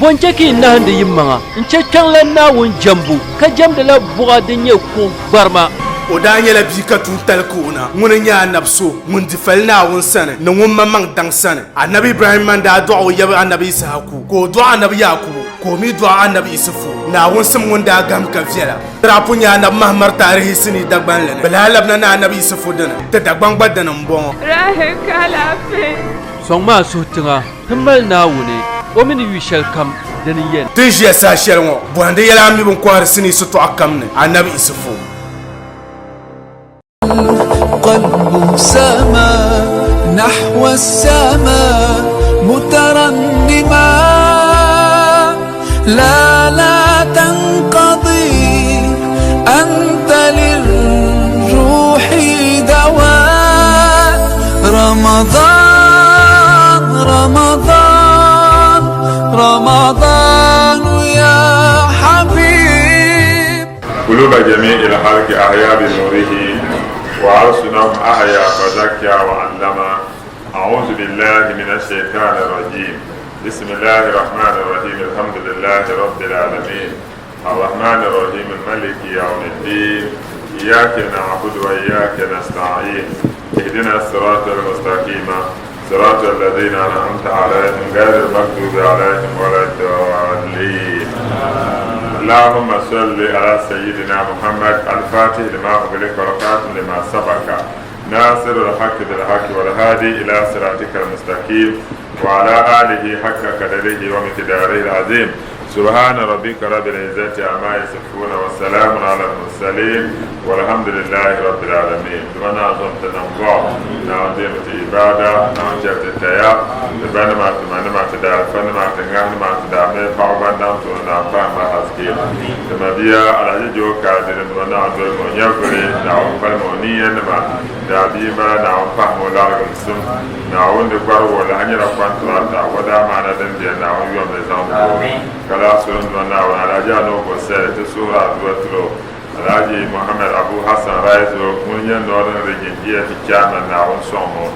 Bɔ n-chɛ ka yi nahindi yimaŋa n-chɛ Kpiɔŋlan Naawuni jɛmbu, ka jɛmdila buɣa din nyɛ kuɣ gbarima? O daa nyɛla bia ka tuuntali ka o na. Ŋuni n-nyɛ anabi so ŋun di fali Naawuni sani ni ŋun maŋmaŋ daŋ sani. Anabi Ibrahimma n-daa dɔɣi o yaba anabi Yisahaku, ka o dɔɣi anabi Yaakubu, ka o mi dɔɣi anabi Isufu. Naawuni sim ŋun daa gahim ka viɛla. Di daa pun nyɛ anabi Mahamar taarihi sinii Dagbanli ni. Bɛ lahi labina ni anabi Isufu dini, ti Dagbaŋ gba dini m-bɔŋɔ. Rahi ka alaafee. Sɔŋmi a suhu tiŋa ti mali Naawuni, o mi ni yu shɛlikam dini yɛn. Ti ni ʒiya saha shɛli ŋɔ, bɔhindi yɛla a mi bɛ ni kɔhiri sinii sitɔɣu kam ni, Anabi Isufu. قلب سما نحو السماء مترنما لا لا تنقضي أنت للروح دواء رمضان رمضان رمضان يا حبيب قلوب جميع الخلق أحيا بنوره وأرسلهم أحيا فزكى وعلم أعوذ بالله من الشيطان الرجيم بسم الله الرحمن الرحيم الحمد لله رب العالمين الرحمن الرحيم الملك يوم الدين إياك نعبد وإياك نستعين اهدنا الصراط المستقيم صراط الذين أنعمت عليهم غير المغضوب عليهم ولا الضالين اللهم صل على سيدنا محمد الفاتح لما أغلق والخاتم لما سبق ناصر الحق بالحق والهادي إلى صراطك المستقيم وعلى آله حق قدره ومقداره العظيم سبحان ربك رب العزة عما يصفون والسلام على المرسلين والحمد لله رب العالمين دمنا زمت نمبو نعم ديمت عبادة نعم جبت تيا تبان ما تمان ما تدار فن ما تنغان ما تدار من فعبان نعم تون نعم فهم حسكي تمبيا على جو كادر دمنا دول مونيا نعم فالمونيا نما Daabia m-bala Naawuni pahimi o lariginsim. Naawuni di gbarig o lahi nyɛla kɔntirata o daa maana din beni Naawuni yom ni zaŋ ti o. Ka lahi surim duma Naawuni Alhaji Anoobo Sali ti suhiri adua tiri o. Alhaji Mohammed Abu Hassan Raizo ŋun nyɛ Northern Region GFE Chairman Naawuni sɔŋmi o.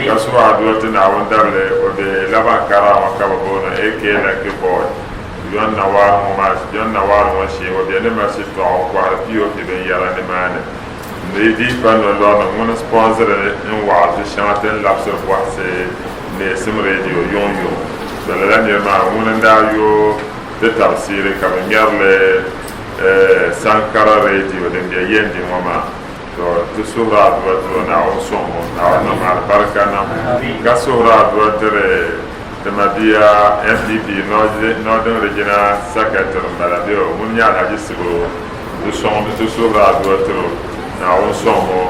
Ka suhi adua ti Naawuni dabili o bihi Laban Karaama ka bɛ booni o aka Lucky Boy John Nawaari ŋɔ maa John Nawaari ŋɔ shee o be ni mali shitɔɣu n-kɔhiri POP binyɛra nimaani. Di dii pa nolɔɣu ni ŋuni sponsiri n wa'azu shɛŋa ti ni labisiri bɔhisi neesim radio yuŋ yuŋ. To lala niri maa ŋuni n-daa yo ti tabisiiri ka bɛ ŋmɛri li Sankara radio din be Yendi ŋɔ maa. To ti suhiri adua tiri o Naawuni sɔŋ o, Naawuni niŋmi alibarika niŋ ka suhiri adua tiri ti mabia NPP Northern Regional Secretary m-bala bee o ŋuni nyɛ Alhaji Sibiro. Di sɔŋmi ti suhiri adua tiri o, Naawuni sɔŋmi o,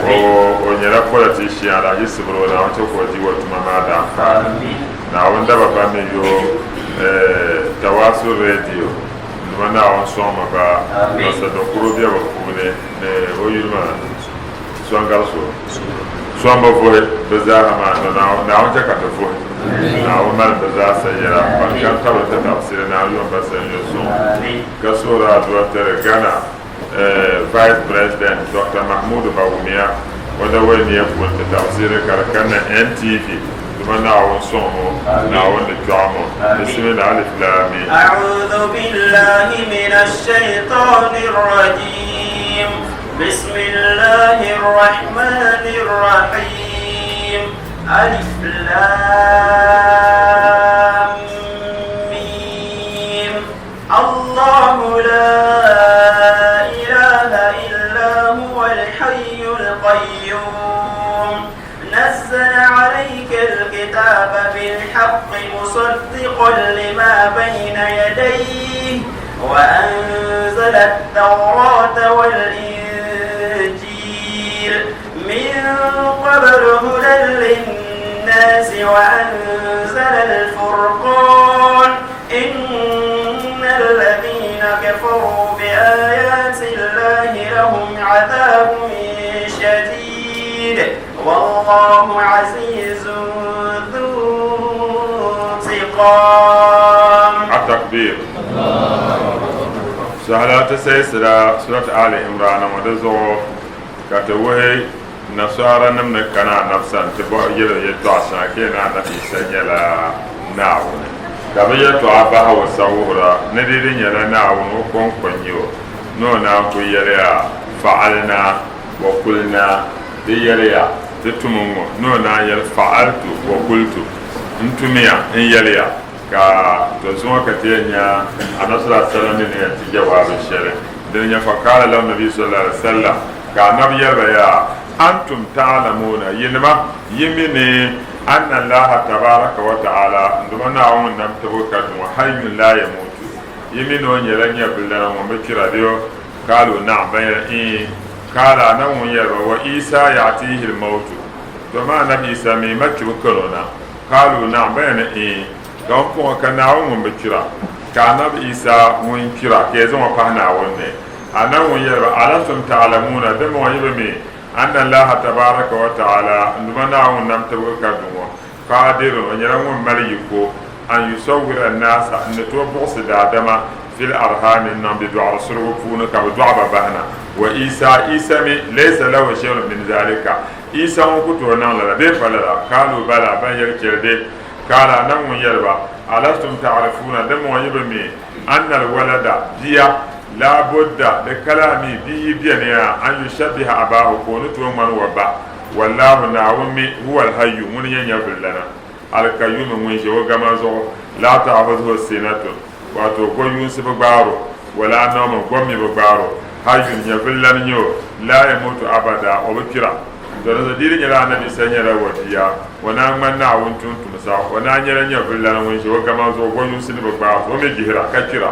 o o nyɛla politician, Alhaji Sibiri o, Naawuni chɛ ka o di o tuma maa daanfaani. Naawuni daba ban mi yo Tawasul Radio nima Naawuni sɔŋmi ba, Pastor Dokuro be bɛ puuni ni o yuli maa Sɔŋgariso. Sɔŋ bi vuhi bɛ zaaha maa ni Naawuni chɛ ka ti vuhi. Naawuni malim bɛ zaa sayɛra ban kam tabili ti tabisiri Naawuni yom ba sanyo suŋ. Ka suhiri adua tiri Ghana Vice President Doctor Mahmudu Bawumia o da wali nia puuni ti tabisiri ka di kanna NTV duma Naawuni sɔŋ o Naawuni di kpiɔɣim o Bismillah Alif Lam Mim. أعوذ بالله من الشيطان الرجيم بسم الله الرحمن الرحيم ألف لام ميم الله لا إله إلا هو الحي القيوم نزل عليك الكتاب بالحق مصدقا لما بين يديه وأنزل التوراة والإنجيل من قبل هدى للناس وأنزل الفرقان إن الذين كفروا بآيات الله لهم عذاب شديد والله عزيز ذو انتقام. التكبير Sahala ti sayisila Surat Ali Imran ŋɔ di zuɣu ka ti wuhi Nasara nim ni kana anabi sani ti bɔhi yɛli yɛltɔɣa shɛŋa ka yɛli ni anabi Isa nyɛla Naawuni. Ka bɛ yɛtɔɣa bahi o saɣiwuhira ni di di nyɛla Naawuni o kɔŋko n-nyɛ o, ni o naan ku yɛli ya, Fa'alnaa wa kulnaa, di yɛli ya, Ti tum n-ŋɔ, ni o naan yɛli, Fa'altu wa kultu, N tumiya, n yɛli ya. Ka to zuŋɔ ka ti yɛn nya Anabi sallallahu alaihi wasallam ni ni yɛn ti jawaabi shɛli. Dini n-nyɛ, Faqaala lahum Nabiyu sallallahu alaihi wasallam, ka Anabi yɛli ba yaa, Antum ta'lamuuna, yinima yi mi ni anna Allaha tabaaraka wa ta'ala, n Duuma Naawuni ŋun nam tibigi ka duŋɔ, hayyun laa yamuutu, yi mi ni o nyɛla nyɛvililana ŋun bi kpira bee o? Qaaluu na'am, ban yɛli, Iin. Qaala, Anabi ŋun yɛli ba, Wa Iisa ya'tiihi l-mawtu, to amaa Anabi Iisa mi ma kpibu kani o na. Qaaluu na'am, ban yɛli ni, Iin. Ka pumpɔŋɔ ka Naawuni ŋun bi kpira, ka Anabi Iisa ŋun kpira, ka ya zaŋ o pahi Naawuni ni. Anabi ŋun yɛli ba, Alastum ta'lamuuna, dimbɔŋɔ yi bi mi, anna Allaaha tabaaraka wa ta'aalaa, n Duuma Naawuni ŋun nam tibigi ka du ŋɔ, qaadirun, o nyɛla ŋun mali yiko, an yusawwira annaasa, n-ni tooi buɣisi daadama, fil arhaami, n-niŋ bɛ dɔɣiri surugu puuni ka bɛ dɔɣi ba bahina. Wa Iisa, Iisa mi, laysa lahu shay'un min zaalika, Iisa ŋun ku tooi niŋ lala bee pa lala? Qaaluu balaa, ban yɛli chɛli de. Qaala, Anabi ŋun yɛli ba, Alastum ta'rifuuna, dimbɔŋɔ yi bi mi, anna al-walada, bia, laabudda, di kala mi, bia yi beni ya, an yushabbiha abaahu, ka o ni tooi ŋmani o ba. Wallaahu, Naawuni mi, huwa al-hayyu, ŋuni n-nyɛ nyɛvililana, al-kayyuumi, ŋun ʒe o gama zuɣu, laa ta'khudhuhu sinatun, wato goyuunsi bi gbaar o, walaa nawmun, gom mi bi gbaar o, hayyun, nyɛvililana n-nyɛ o, laa yamuutu abada, o bi kpira. To di zuɣu di yi di nyɛla Anabi Isa nyɛla o bia, o naan ŋmani Naawuni tumtumsa, o naan nyɛla nyɛvililana ŋun ʒe o gama zuɣu goyuunsi ni bi gbaar o, o mi gbihira ka kpira.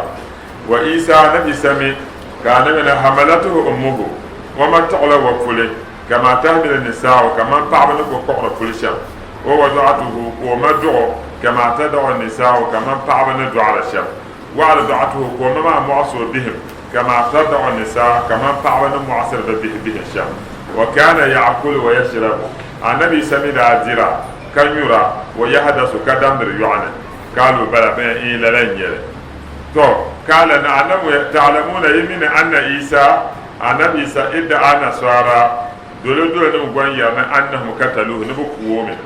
Wa Isa, Anabi Isa mi, ka Anabi ni hamalatuhu ummuhu, o ma taɣila o puli, kama tahmilu nisaa'u, kaman paɣaba ni ku kpuɣiri puli shɛm, wa wada'atuhu, ka o ma duɣ o, kama tada'u nisaa'u, kaman paɣaba ni dɔɣiri shɛm, wa arda'atuhu, ka o ma maa mɔɣisi o bihim, kama tarda'u nisaa, kaman paɣaba ni mɔɣisiri bɛ bihi bihim shɛm. Wa kana ya'kulu wa yashrabu, Anabi Isa mi daa dira ka nyura, wa yahdasu, ka damdiri yɔɣu ni. Kaalu bala, bɛ yɛn, Iin, lala n-nyɛ li. Tɔ! Kaala ni Anabi, Ta'lamuuna, yi mi ni anna Isa, Anabi Isa, idda'a Nasara, dolodolonim gɔn yɛri ni annahum kataluhu, ni bɛ ku o mi,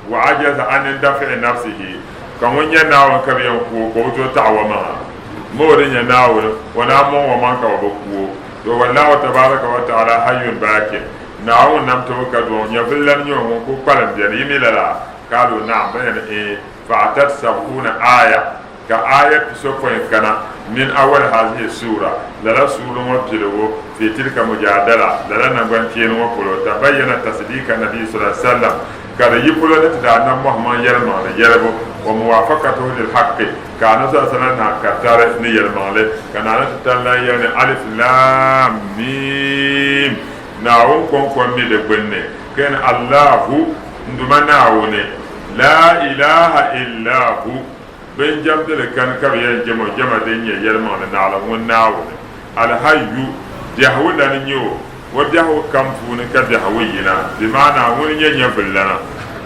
wa ajaza an dafi'i nafsihi, ka ŋun nyɛ Naawuni ka bɛ yɛn ku o ka o bi tooi taɣi o maŋa, ma o di nyɛ Naawuni, o naan mɔŋ o maŋ ka bɛ bi ku o. To wallahu tabaraka wa ta'ala hayyun baakin, Naawuni ŋun nam tobu ka duŋ, nyɛvililan nyɛ o ŋun ku kpalim beni, yi mi lala? Kaalu na'am, bɛ yɛn ni ee, fa atat sab'uuna aaya. Ka aaya pisopɔin kana, min awal hazihi suura, lala suurili ŋɔ piligu, fi tilka mujaadala, lala naŋgbankpeeni ŋɔ polo, tabayyana tasdiika nabiyi sallallaahu alaihi wasallam, ka di yi polo ni ti daa nam Muhammad yɛlimaŋli yɛlibu, wa muwaafaqatuhu lil haqqi, ka Anabi sallallaahu alaihi wasallam na ka tari ni yɛlimaŋli, ka Naawuni ti tali lan yɛli ni alif laam miim, Naawuni kɔŋko m-mi di gbunni, ka yɛli ni Allahu, n Duuma Naawuni, laa ilaaha illaa hu. Bɛn jɛmdi li kani ka bɛ yɛn jɛm o jɛma din nyɛ yɛlimaŋli naɣila ŋun Naawuni, Alhayyu, biɛhigu lana n-nyɛ o, o biɛhigu kam puuni ka biɛhigu yina, di maana ŋuni n-nyɛ nyɛvililana.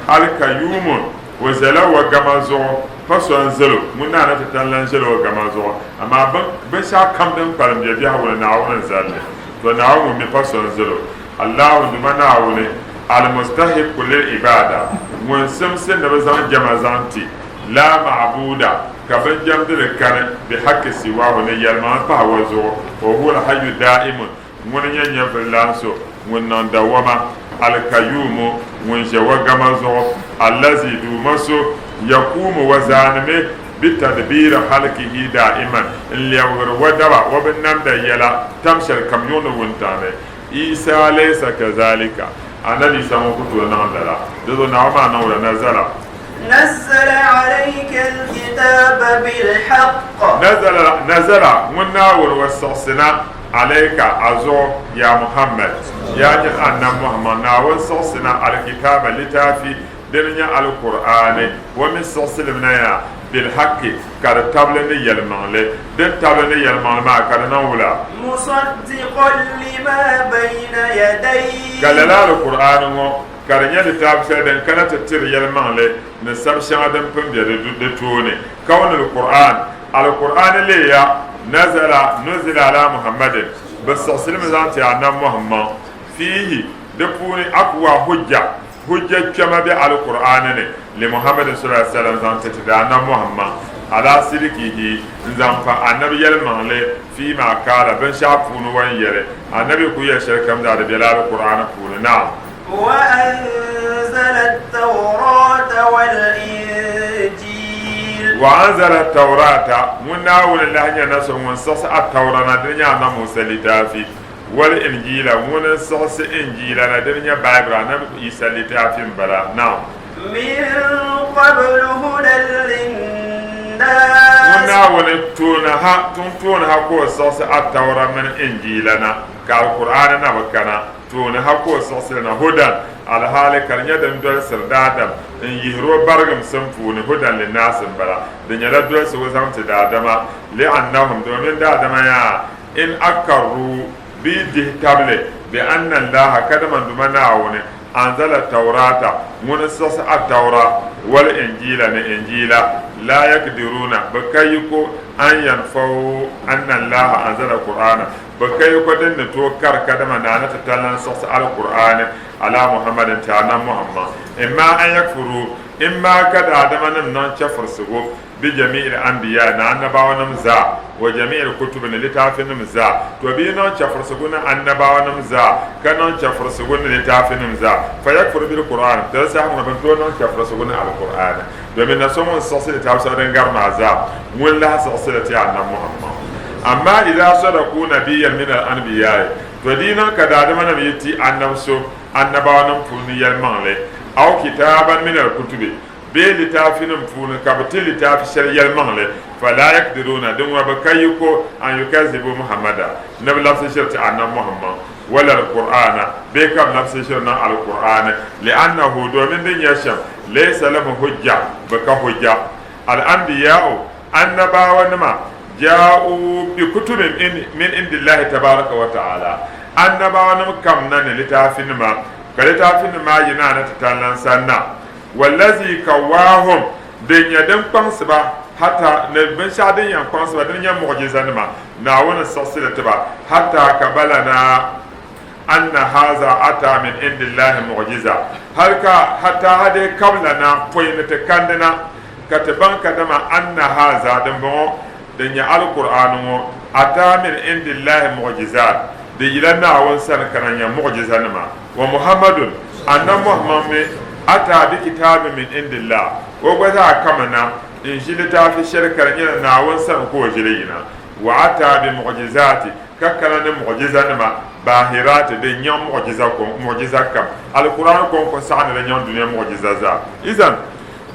Alkayyumun, o zala o gama zuɣu, pa so n-zal o, ŋun Naawuni ti tani lan ʒela o gama zuɣu, amaa binshɛɣu kam din kpalim be biɛhigu ni Naawuni n-zal li, to Naawuni ŋun mi pa so n-zal o. Allahu Duuma Naawuni, Almustahiqqu lil-ibaada, ŋun simsi ni bɛ zaŋ jɛma zaŋ ti. Laa ma'buda, ka binjɛmdili kani, bi haqqi siwahu, ni yɛlimaŋli pahi o zuɣu, wa huwa al-hayyu daa'imun, ŋuni n-nyɛ nyɛvililan so ŋun niŋ dawama, al-kayyumu, ŋun ʒe o gama zuɣu, allazi, Duuma so, yakuumu wa zaanimi bi tadbiiri halkihi daa'iman, n-lɛbigiri o daba o binnamda yɛla tam shɛli kam yuŋ ni wuntaŋ ni. Isa laysa kazalika, Anabi Isa ŋun ku tooi niŋ lala, di zuɣu Naawuni maa niŋ o la nazala. Nazzala alayka al-kitaaba bil-haqq. Nazala, nazala, ŋun Naawuni wa siɣisina, alayka, a zuɣu, yaa Muhammad, yaa nyini Annabi Muhammad, Naawuni siɣisina, al-kitaaba, litaafi, dini n-nyɛ Alkur'aani, o mi siɣisi li mi na yaa, bil-haqqi, ka di tabili ni yɛlimaŋli. Din tabili ni yɛlimaŋli maa ka di niŋ wula? Musaddiqan lima bayna yadayhi. Ka lala Alkur'aani ŋɔ ka di nyɛ litaafi shɛli din kana ti tiri yɛlimaŋli ni sabi shɛŋa din pun be di tooni. Kawnil Qur'an, Alkur'aani leeya, nazala, nuzila ala Muhammadin, bɛ siɣisi li mi zaŋ ti Annabi Muhammad, fiihi, di puuni, aqwa hujja, hujja kpɛma be Alkur'aani ni, li Muhammadin sallallahu alaihi wasallam zaŋ ti ti Daannabi Muhammad. Ala sidqihi n-zaŋ pa Anabi yɛlimaŋli fiima kaala binshɛɣu puuni o ni yɛli. Anabi ku yɛli shɛli kam zaa di bela Alkur'aani puuni. Naam. Wa anzala at-tawrata wal-injil. Wa anzala at-tawrata, Ŋun Naawuni lahi nyɛ na so ŋun siɣisi At-tawra na, dini nyɛ Anabi Musa litaafi, wal-injila, ŋuni n-siɣisi Injila na, dini nyɛ Baibul, Anabi Isa litaafi m-bala. Naam. Min qablu hudan linnas. Ŋun Naawuni tooni ha, tuŋ tooni ha ka o siɣisi At-tawra mini Injila na, ka Alkur'aani na bi kana. Tooni ha ka o siɣisi li na, hudan, alhaali ka di nyɛ din dolsiri daadam n-yihiri o barigimsim puuni, hudan linnaasi m-bala, di nyɛla dolsigu zaŋ ti daadama, li'annahum, domin daadama yaa, in akarru, bɛ yi dihi tabili, bi anna Allaha, kadama n Duuma Naawuni, anzala Taurata, ŋuni n-siɣisi Attaura, wal Injiila ni Injiila, laa yakdiruuna, bɛ ka yiko, an yanfau anna Allaha anzala Qur'aana, Bɛ ka yiko din ni tooi kari kadama Naa ni ti tali lan siɣisi Alkur'aani alaa Muhammadin ti Annabi Muhammad, imma an yakfuru, imma ka daadamanim niŋ chɛfurisigu, bi jami'il anbiya ni annabawanim zaa, wa jami'il kutubi ni litaafinim zaa, to bɛ yi niŋ chɛfurisigu ni annabawanim zaa, ka niŋ chɛfurisigu ni litaafinim zaa, fa yakfuru bil Qur'an, di saha ŋɔ bɛ ni tooi niŋ chɛfurisigu ni Alkur'aani, Domin na so ŋun siɣisi litaafi shɛli din gari maa zaa, ŋun lahi siɣisi li ti Annabi Muhammad. Amaa idha sadaqu nabiyyan min al-anbiya'i, to di yi niŋ ka daadamanim yi ti Annabi so annabawanim puuni yɛlimaŋli, aw kitaaban min al-kutubi, bee litaafinim puuni ka bɛ ti litaafi shɛli yɛlimaŋli, fala yakdiruna, din ŋɔ bɛ ka yiko, an yukazibu Muhammada, ni bɛ labisi ʒiri ti Annabi Muhammad. Wala Alkur'aana, bee ka bɛ labisi ʒiri niŋ Alkur'aani, li'annahu, domin din nyɛ shɛm, laysa lahum hujja, bɛ ka hujja. Al-anbiya'u, Annabaawanima, jaa'u bi kutubin min indillahi tabaaraka wa ta'ala, Annabaawanim kam na ni litaafinima, ka litaafinim maa yi na ni ti talan sanna. Wallazi kawwaahum, din nyɛ din kpaŋsi ba, hatta, ni binshɛɣu din yɛn kpaŋsi ba, dini nyɛ muɣjizanima, Naawuni siɣisi li ti ba, hatta kabalana anna haza ata min indillahi muɣjiza, hali ka hatta ha dee kabilana pɔi ni ti kandi na ka ti baŋ kadama anna haza dimbɔŋɔ din nyɛ Alkur'aani ŋɔ ata min indillahi muɣjizat di yila Naawuni sani ka na nyɛ muɣjizanima, wa Muhammadun, Annabi Muhammad mi ata bi kitaabin min indillah, o gba zaa kamina N ʒi litaafi shɛli ka di nyɛla Naawuni sani ka o ʒi li yina, wa ataa bi muɣjizaati, ka kana ni muɣjizanima, baahiraati, din nyaŋ muɣjiza ko, muɣjiza kam. Alkur'aani kɔŋko saɣi ni di nyaŋ dunia muɣjiza zaa. Izan,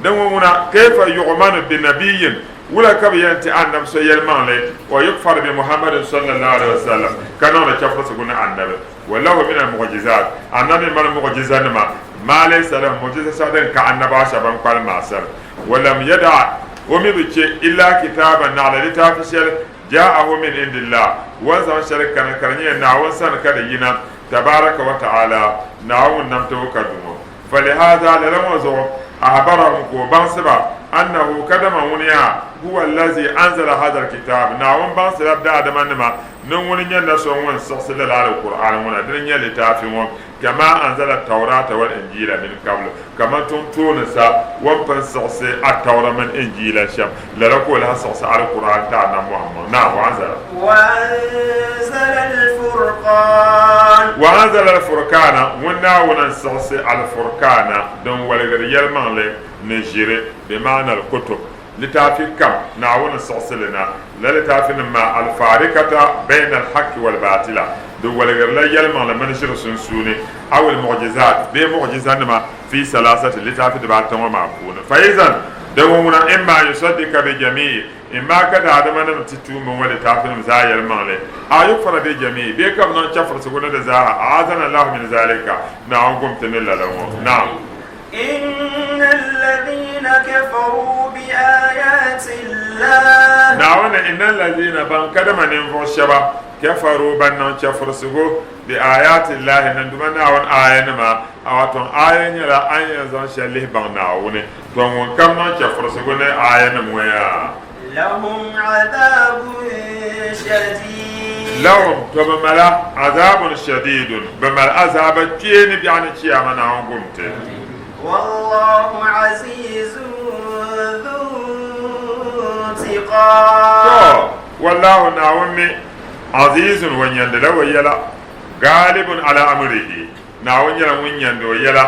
din ŋɔ ŋuna, kayfa yuɣmanu bi nabiyyin, wula ka bɛ yɛn ti Annabi so yɛlimaŋli, wa yukfar bi Muhammadin sallallahu alaihi wasallam, ka niŋdi chɛfurisigu ni Annabi, wa lahu min al-muɣjizaat, Annabi mali muɣjizanima, maa laysa lahu, muɣjiza shɛli din ka Annabawa shɛba ban kpalim maa sani. Walam yada, o mi bi chɛ, illaa kitaaban, naɣila litaafi shɛli, jaa'ahu min indillah, o ni zaŋ shɛli kana ka di nyɛla Naawuni sani ka di yina, tabaaraka wa ta'ala, Naawuni ŋun nam tibu ka du ŋɔ. Falihaza, lala ŋɔ zuɣu, ahbarahum, ka o baŋsi ba, annahu, kadama ŋuni yaa, huwa allazi anzala hazal kitaab, Naawuni baŋsila daadamanima ni ŋuni nyɛ na so ŋun siɣisi lala Alkur'aani ŋɔ na, dini n-nyɛ litaafi ŋɔ. Kama anzala Taurata wal Injila min qablu, kaman tuŋ tooni sa o ni pun siɣisi Attaura mini Injila shɛm, lala ka o lahi siɣisi Alkur'aan ti Annabi Muhammad. Naam, wa anzala. Wa anzala al-furqaan. Wa anzala al-furqaana, ŋun Naawuni n-siɣisi al-furqaana, din waligiri yɛlimaŋli ni ʒiri, bi ma'ana al-kutub, litaafi kam, Naawuni siɣisi li na. Lala litaafinim maa, al-faarikata bayna al-haqqi wal-baatila, di waligirila yɛlimaŋli mini ʒiri sunsuuni, aw al-muɣjizaat, bee muɣjizanima, fi salasati, litaafi dibaata ŋɔ maa puuni. Fa izan, di ŋɔ ŋuna, imma an yusaddika bi jami'i, imma ka daadamanim ti tuumba ŋɔ litaafinim zaa yɛlimaŋli, aw yukfara bi jami'i, bee ka bɛ niŋ chɛfurisigu ni di zaaha, a'aazana Allahu min zalika, Naawuni gum ti ni lala ŋɔ. Naam. Naawuni, inna llazina, ban kadama ninvuɣu shɛba, kafaru, ban niŋ chɛfurisigu, bi aayaati Llahi, ni Duuma Naawuni aayanima, wato aaya nyɛla a ni yɛn zaŋ shɛli lihi baŋ Naawuni, tɔ ŋun kam niŋ chɛfurisigu ni aayanim ŋɔ yaa. Lahum, tɔ bɛ mala, azaabun shadiidun, bɛ mali azaaba kpeeni biɛɣu ni Chiyaama Naawuni gum ti. انتقام. To, wallahu Naawuni mi azizun o nyɛndila o yɛla, gaalibun ala amrihi, Naawuni nyɛla ŋun nyɛndi o yɛla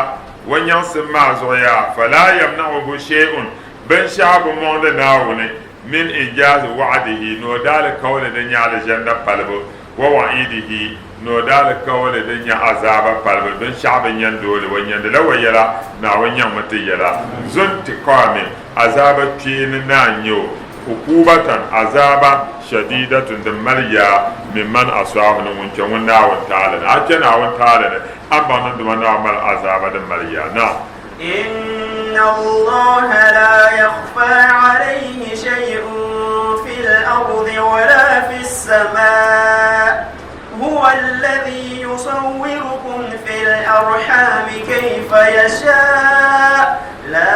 o nyaŋsim maa zuɣu yaa, fala yamna'uhu shay'un, binshɛɣu bi mɔŋdi Naawuni, min injaazi wa'dihi, ni o daalikauli din nyɛ alizanda palibu, wa wa'idihi, ni o daalikauli din nyɛ azaaba palibu, binshɛɣu bi nyɛndi o li, o nyɛndila o yɛla, Naawuni nyaŋmi ti yɛla. Zuntiqaami, azaaba kpeeni naan nyɛ o, ukubatan, azaaba, shadidatun, din mali yaa, mimman asaahu, ni ŋun kpe ŋun Naawuni taali ni. A kpe Naawuni taali ni, a ni baŋ ni duma Naawuni mali azaaba din mali yaa. Naam. Inna Allaha la yakhfa alayhi shay'un fil ardi wala fis samaa huwa alladhi yusawwirukum fil arhami kayfa yasha' la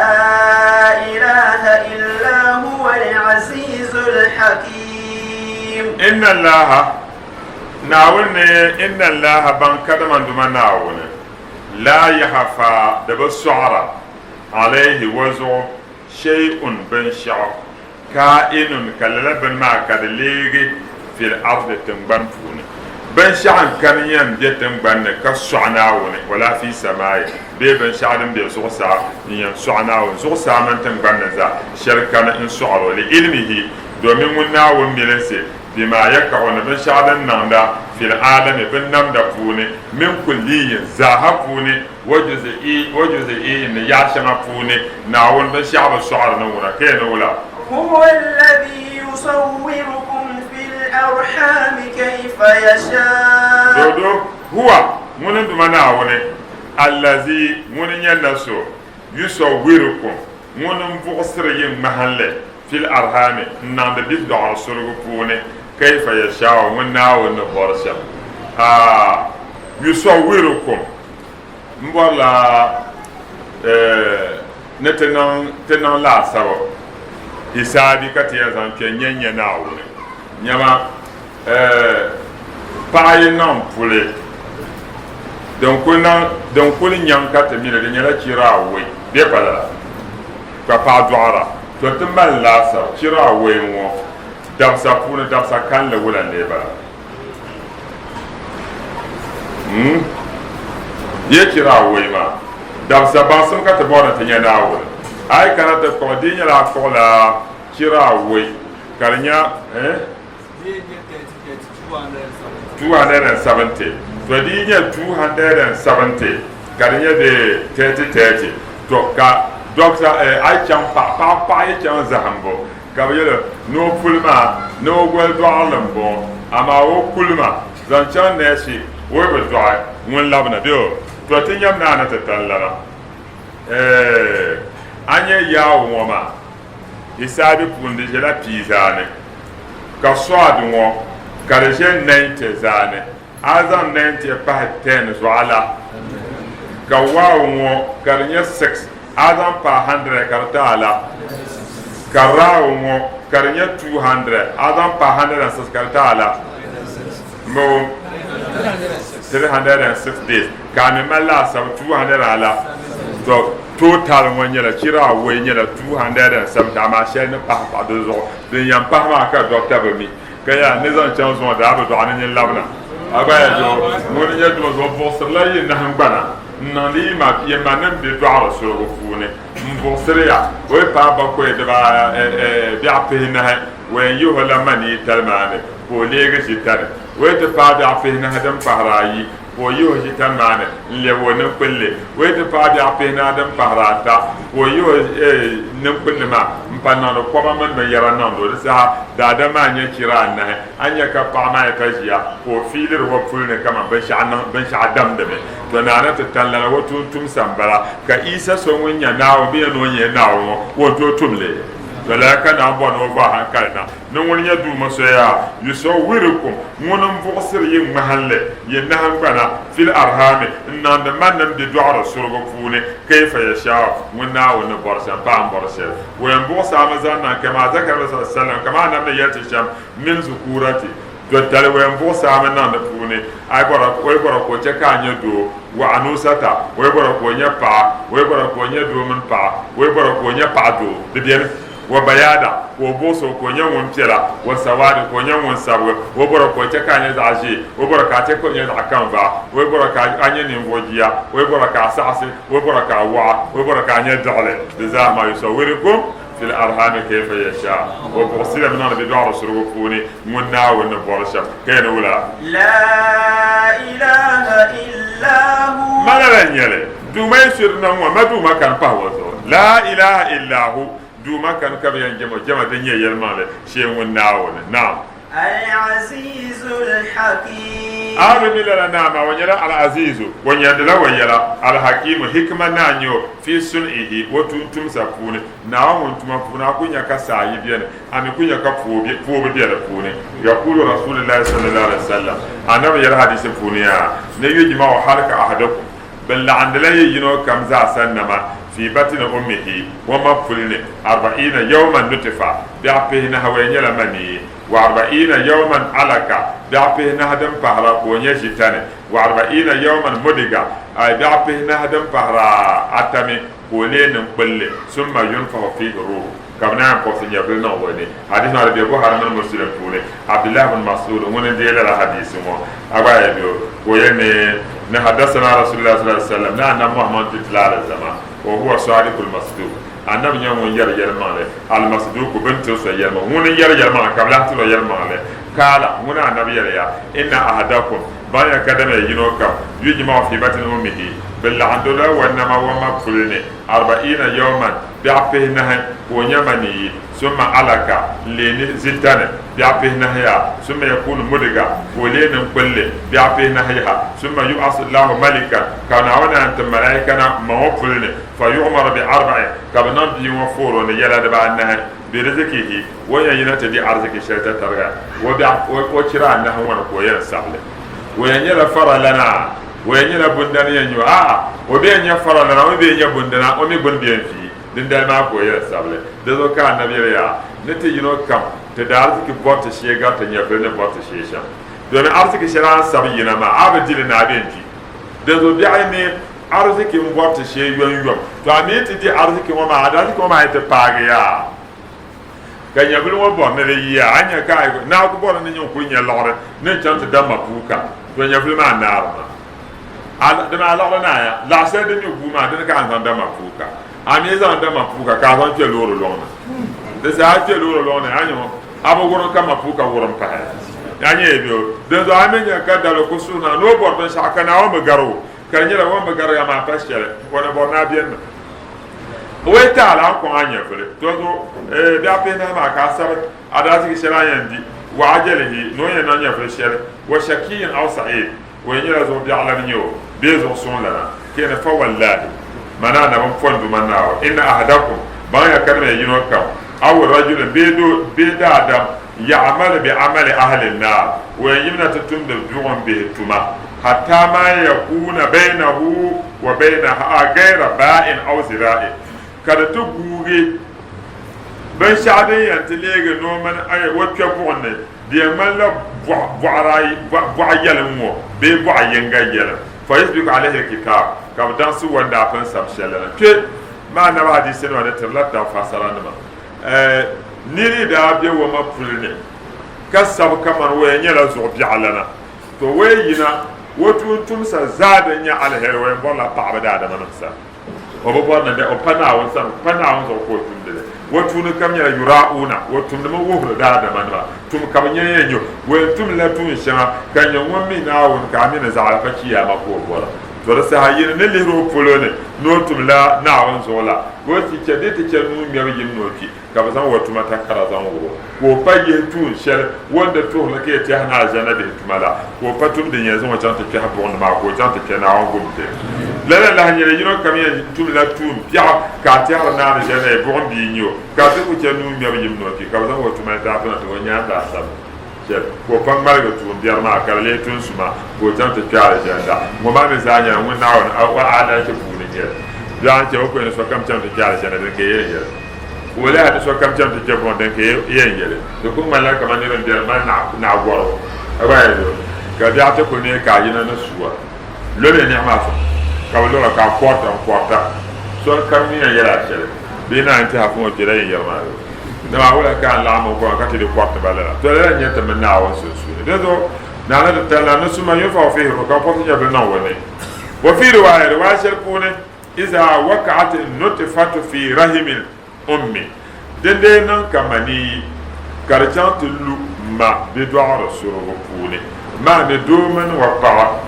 ilaha illa huwa al-azizul hakim. Inna Allaha, Naawuni ni, inna Allaha ban kadama duma Naawuni. Laa yahafa, di bi sɔɣira, alayhi o zuɣu, shay'un binshɛɣu, kaa'inun ka lala bini maa ka di leegi fil ardi tiŋgbani puuni. Binshɛɣu n-kani yɛn be tiŋgbani ni ka sɔɣi Naawuni, wala fi samaa'i, bee binshɛɣu din be zuɣusaa n-yɛn sɔɣi Naawuni, zuɣusaa mini tiŋgbani ni zaa shɛli kani n-sɔɣiri o, li ilmihi, domin ŋun Naawuni milinsi Bima yaka'u ni binshɛɣu din niŋda fil aalami binnamda puuni min kulliyin zaaha puuni wa juzi'iyyin ni yaɣa shɛŋa puuni Naawuni binshɛɣu bi sɔɣiri ni ŋuna ka yɛn ni wula. Huwa alladhi yusawwirukum fil arhami kayfa yasha. Dodo, Huwa, ŋuni n-duma Naawuni, allazi, ŋuni n-nyɛ na so, yusawwirukum, Ŋuni m-buɣisiri yi ŋmahinli fil arhami n-niŋdi bɛ dɔɣiri surugu puuni kayfa yashaau ŋun Naawuni ni bɔri shɛm. A yusawwirukum m bɔrila ni ti niŋ ti niŋ laasabu hisaabi ka ti yɛn zaŋ kpe n-nyɛ n-nyɛ Naawuni. Nyama paɣa yi niŋ puli din kuli niŋ din kuli nyaŋ ka ti mini di nyɛla chira awoi bɛ pa lala ka paɣa dɔɣira to ti mali laasabu chira awoi ŋɔ dabisa puuni dabisa kanli wula n-lee bala hmm bɛ chira awoi maa dabisa baŋsim ka ti bɔri ni ti nya Naawuni a yi kana ti kpuɣi di nyɛla a kpuɣila chira awoi ka di nya eh 270 to di yi nyɛ 270 ka di nyɛ de 30 30 to ka dɔkta a yi chaŋ paɣa paɣa paɣa yi chaŋ zahimbu ka bi yɛli ni o puli maa ni o goli dɔɣirili n bɔŋɔ amaa o kuli maa zaŋ chaŋ nɛɛsi o yi bi dɔɣi ŋun labina bee o to ti nyam naa ni ti tani lana a nyɛ yaawu ŋɔ maa Hisaabi puuni di ʒɛla pii zaani ka sɔad ŋɔ ka di ʒe 90 zaani. A zaŋ 90 pahi 10 zuɣu ala ka waaw ŋɔ ka di nyɛ 6 a zaŋ pahi 100 ka di ti ala ka raaw ŋɔ ka di nyɛ 200 a zaŋ pahi 106 ka di ti ala m-bɔ 306 days ka a mi mali laasabu 200 ala to Total ŋɔ nyɛla chira awɔi nyɛla 270 amaa shɛli ni pahi pahi di zuɣu. Din yɛn pahi maa ka dɔkta bi mi ka yaa ni zaŋ chaŋ zuŋɔ daa bi dɔɣi ni nyin labina. A gba yaa doo ŋuni nyɛ duma zuɣu buɣisirila yi nahingbana n-niŋdi yi ma yi ma nim bɛ dɔɣiri surugu puuni m-buɣisiri ya o yi paai bakɔi dibaa biɛɣu pihinahi o yɛn yihi o la manii tali maa ni ka o leegi ʒitali. O yi ti paai biɛɣu pihinahi din pahiri ayi ka o yihi o ʒitani maa ni n-lɛbi o niŋkpulli. O yi ti paai biɛɣu pihinahi din pahiri ata, ka o yihi o niŋkpulli maa m-pa niŋdi kɔba mini binyɛra niŋdi o. Di saha daadam maa nya chira anahi. A ni nya ka paɣa maa yi ka ʒiya ka o fiilir o puli ni kaman binshɛɣu damdimi. Tɔ! Naa ni ti tani lala o tuuntumsa m-bala, ka Yisa so ŋun nya Naawuni bee ni o nyɛ Naawuni ŋɔ, o ni tooi tum li? Tɔ! Lala ka Naawuni bɔri ni o vaai haŋkali na. Ni ŋuni nyɛ Duuma so yaa, yusawwirukum, ŋuni m-buɣisiri yi ŋmahinli, yi nahingbana, fil arhami, n-niŋdi manim bɛ dɔɣiri surugu puuni, kayfa yashaau, ŋun Naawuni ni bɔri shɛm, paai m-bɔri shɛli. O yɛn buɣisi a mi zaŋ niŋ kama zakara Nabi sallallahu alaihi wasallam, kama Anabi ni yɛli ti shɛm, min zukurati, dɔtali, o yɛn buɣisi a mi niŋ di puuni, a yi bɔra, o yi bɔra ka o chɛ ka a nyɛ doo, wa anusata, o yi bɔra ka o nyɛ paɣa, o yi bɔra ka o nyɛ doo mini paɣa, o yi bɔra ka o nyɛ paɣa doo, di beni. Wa bayada, ka o buɣisi o ka o nyɛ ŋun piɛla, wa sawadi, ka o nyɛ ŋun sabigi, o bɔra ka o chɛ ka a nyɛ zaɣ ʒee, o bɔra ka a chɛ ka o nyɛ zaɣ kanvaa, o yi bɔra ka a nyɛ ninvuɣ jia, o yi bɔra ka a saɣisi, o yi bɔra ka a waɣa, o yi bɔra ka a nyɛ diɣili, di zaa maa yusawwirikum fil arhami kayfa yasha, o buɣisila mi niŋdi bɛ dɔɣiri surugu puuni ŋun Naawuni ni bɔri shɛm, ka yɛn ni wula? La ilaha illa hu. Ma lala n-nyɛ li, Duuma yi su di niŋ ŋɔ, ma Duuma kani pahi o zuɣu. La ilaha illa hu, Duuma kani ka bɛ yɛn jɛm o jɛma din nyɛ yɛlimaŋli shee ŋun Naawuni. Naam. Al-Azizu Al-Hakim. A bi mi lala Naa maa, o nyɛla Al-Azizu, o nyɛndila o yɛla, Al-Hakimu, hikima Naa n-nyɛ o, fi sun'ihi, o tuuntumsa puuni. Naawuni ŋun tuma puuni a ku nya ka saa yi beni, a mi ku nya ka poobu be di puuni. Yaqulu Rasulillahi sallallahu alaihi wasallam, Anabi yɛli hadiisi puuni yaa, ni yujma'u halka ahadikum, Bɛ laɣindila yi yino kam zaasa nama fi batini ummihi, o ma puli ni, arba'iina yawman nutifa, biɛɣu pihinahi o yɛn nyɛla manii, wa arba'iina yawman alaka, biɛɣu pihinahi din pahira ka o nyɛ ʒitani, wa arba'iina yawman mudiga, biɛɣu pihinahi din pahira ata mi ka o leei niŋkpulli, summa yunfahu fiihi ruuhu. Ka bɛ naan pɔbisi nyɛvili niŋ o ni. Hadiisi maa di be Buhari mini Muslim puuni. Abdullah bin Mas'ud ŋuni n-deei lala hadiisi ŋɔ. A gba yi be o ka o yɛli ni, ni Haddasanaa Rasulillah sallallahu alaihi wasallam, ni Anabi Muhammad ti ti la alizama, wa huwa sadiqul masduq, Anabi nyɛ ŋun yɛri yɛlimaŋli, al-masduq bɛ ni tiri so yɛlimaŋli, ŋuni n-yɛri yɛlimaŋli ka bɛ lahi tiri o yɛlimaŋli. Qaala, ŋuni Anabi yɛli ya, inna ahadakum, baŋya kadama ya yino kam, yujma'u fi batni ummihi, bɛ laɣindi o la o nama o ma puli ni, arba'iina yawman, biɛɣu pihinahi ka o nya maniyi, summa alaka, n-leei ni zintani, biɛɣu pihinahi yaha, summa yakunu mudiga, ka o leei niŋkpulli, biɛɣu pihinahi yaha, summa yub'asu Allahu malikan, ka Naawuni naan tim malaika na m ma ŋɔ puli ni, fa yu'maru bi arba'in, ka bɛ niŋ bia ŋɔ fooro ni yɛla dibaanahi, bi rizikihi, o ni yɛn yina ti di ariziki shɛli tatariga, o biɛɣu o chira anahi ŋɔ ni ka o yɛn sabi li. O yɛn nyɛla faralana, o yɛn nyɛla bundana yɛn nyɛ o, a'a, o bɛ yɛn nyɛ faralana, o mi bɛ yɛn nyɛ bundana, o mi gbuni bɛ yɛn vi, dindali maa ka o yɛn sabili. Di zuɣu ka Anabi yɛli ya, Ni ti yino kam ti da ariziki bɔri ti shee gari ti nyɛvili ni bɔri ti shee shɛm. Domin ariziki shɛli a ni sabi yina maa, a bi di li ni a bɛ yɛn vi. Dinzuɣu biɛɣu ni ariziki m-bɔri ti shee yomyom, to a mi ti di ariziki ŋɔ maa, a dariziki ŋɔ maa yi ti paagi ya. Ka nyɛvili ŋɔ bɔri ni di yiya, a ni nya ka a naa ku bɔri ni nyin kuli nya liɣiri ni n-chaŋ ti da mapuuka, to nyɛvili maa naari maa. A di maa liɣiri naaya, laɣ shɛli din mi guui maa dini ka a ni zaŋ da mapuuka. A mi zaŋ da mapuuka ka a zaŋ kpe loori lɔŋ ni. Di saha a kpe loori lɔŋ ni, a nya ŋɔ, a bi wurim ka mapuuka wurim pahi. A nya yi be o. Dinzuɣu a mi nya ka dali ku suhi naa ni o bɔri binshɛɣu ka Naawuni bi gari o, ka di nyɛla o ni bi gari a maa pa shɛli, o ni bɔri ni a beni mi. O yi ti a la, a ni kɔŋ a nyɛvili. Tɔ zuɣu, ee, biɛɣu pihinahi maa ka a sabi a daaziki shɛli a yɛn di, wa ajalihi, ni o yɛn niŋ nyɛvili shɛli, wa shakiyin aw sa'id, o yɛn nyɛla zuɣu biɛɣu lana n-nyɛ o, bee zuɣu suŋ lana. Ka yɛn ni, Fa wallahi, mani Anabi m-pɔndi Duuma Naawuni, inna ahadakum, baŋya kadama ya yino kam, aw rajulin, bee doo, bee daadam, ya'malu bi amali ahli n-naar, o yɛn yimina ti tumdi buɣim bihi tuma, hatta ma yakuna baynahu wa baynaha gayra ba'in aw zira'in, ka di ti guugi binshɛɣu din yɛn ti leegi ni o mini o kpe buɣim ni, di yɛn ŋmanila bɔɣa yɛlim ŋɔ bee bɔɣa yiŋga yɛlim, fa yasbiku alayhi al-kitab, ka bɛ daŋsi o ni daa pun sabi shɛli la na. Kpe maa Anabi hadiisinima ni tirila tab fasaranima. Nir yi daa be o ma puli ni ka sabi kaman o yɛn nyɛla zuɣu biɛɣulana, to o yi yina o tuuntumsa zaa din nyɛ aliheri o yɛn bɔrila paɣaba daadamanim sani. O bi bɔri ni o pa Naawuni sani, pa Naawuni zuɣu ka o tumdi li. O tuuni kam nyɛla yura'una, o tumdimi wuhiri daadamanima tum ka bɛ nya yɛn nyɛ o. O yɛn tumdila tuun shɛŋa ka nyɛ ŋun mi Naawuni ka a mi ni zaɣ alafa chiyaama ka o bɔra. To di saha yini ni lihiri o polo ni ni o tumla Naawuni zuɣu la, ka o ti chɛ di ti chɛ nuu ŋmɛbu yim ni o kpi, ka bɛ zaŋ o tuma takara zaŋ wuhi o, ka o pa yihi tuun shɛli o ni di tuhiri ka yi tɛhi ni aʒiɛna bihi tuma la, ka o pa tum din yɛn zaŋ o chaŋ ti kpɛhi buɣim ni maa, ka o chaŋ ti kpe Naawuni gumti. Lala lahi nyɛla yino kam yɛn tumla tuun biɛɣu ka a tɛhiri ni aʒiɛna yi buɣim bia n-nyɛ o, ka di ku chɛ nuu ŋmɛbu yim ni o kpi, ka bɛ zaŋ o tuma litaafi na ti o nyaandaasabi. Shɛli, ka o pa ŋmaligi tuumbiɛri maa ka di leei tuun suma, ka o chaŋ ti kpe alizanda. Ŋɔ maa mi zaa nyɛla ŋun Naawuni o aadalichi puuni n-nyɛ li. Biɛɣu n-chɛ o kuli ni sokam chaŋ ti kpe alizanda din ka yɛn yɛli. Ka o lihi ni sokam chaŋ ti kpe buɣim din ka yɛn yɛli. Di kuli ŋmanila kaman niriba m-beni mali naɣ gɔrigu ka gba yɛn zo, ka biɛɣu ti kuli neei ka a yina ni sua. Lomi niɣi maa zuɣu ka bɛ lɔra ka a kɔrita n-kɔrita. So n-kam mi yɛn yɛli a shɛli bee naan ti hafi ŋɔ kpɛla yɛn yɛri maa zuɣu. Dama wula ka n laɣim n kɔŋ ka ti di kɔriti ba lala? To lala n-nyɛ ti mini Naawuni sunsuuni. Dinzuɣu Naa ni ti tali na ni summa yunfaɣu fiihi ruh, ka bɛ pɔbisi nyɛvili niŋ o ni. Wa fii riwaaya, riwaaya shɛli puuni, Iza waka'ati nutfatu fi rahimil ummi, din dee niŋ ka maniyi ka di chaŋ ti lu ma bidɔɣiri surugu puuni maa ni doo mini o paɣa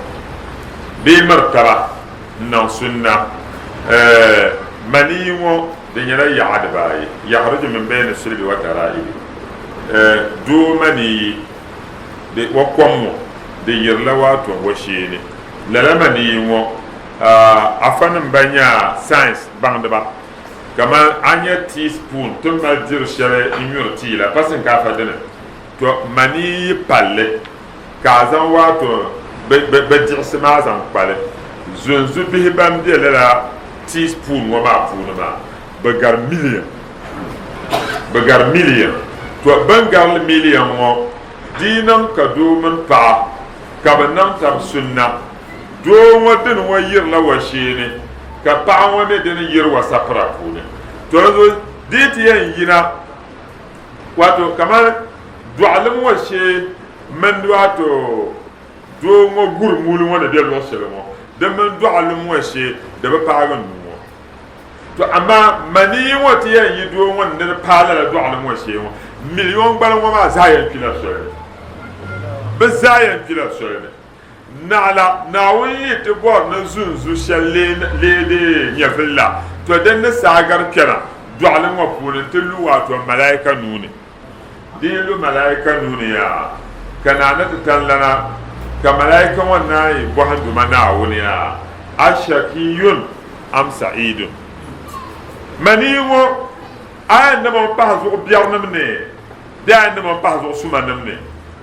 bee miri taba n-niŋ sunna, maniyi ŋɔ di nyɛla yaɣa dibaayi, yakhruju min bayni sulbi wa taraibi, doo maniyi di o kom ŋɔ di yirila waato o shee ni, lala maniyi ŋɔ afanim ba nya science baŋdiba kamani a nya teaspoon ti ni mali diri shɛli n-nyuri tii la pa shinkaafa dini, to manii yi palli ka a zaŋ waato bɛ diɣisi maa zaŋ kpali zunzu bihi ban be lala teaspoon ŋɔ maa puuni maa bɛ gari million, bɛ gari million. To bɛn gari li million ŋɔ di yi niŋ ka doo mini paɣa ka bɛ niŋ tab sunna, doo ŋɔ dini ŋɔ yirila wa sheeni ka paɣa ŋɔ mi dini yiri wa sapira puuni. To di zuɣu di yi ti yɛn yina wato kamani dɔɣilim ŋɔ shee mini wato doo ŋɔ guri muuli ŋɔ ni be luɣ shɛli ŋɔ, di mini dɔɣilim ŋɔ shee di bi paagi nuu ŋɔ. To amaa manii ŋɔ ti yɛn yi doo ŋɔ ni ni di paai lala dɔɣilim ŋɔ shee ŋɔ, miliyon gbaliŋ ŋɔ maa zaa yɛn kpila soli ni. Bɛ zaa yɛn kpila soli ni. Naɣila Naawuni yi ti bɔri ni zunzu shɛli leei di nyɛvili la, to din ni saai gari kpɛna dɔɣili ŋɔ puuni nti lu waato malaika nuu ni. Di yi lu malaika nuu ni yaa, ka naa ni ti tani lana, ka malaika ŋɔ naan yi bɔhi Duuma Naawuni yaa, A shakiyun am sa'idun? Manii ŋɔ, a yɛn niŋ o m-pahi zuɣu biɛrinim ni bee a yɛn niŋ o m-pahi zuɣu sumanim ni?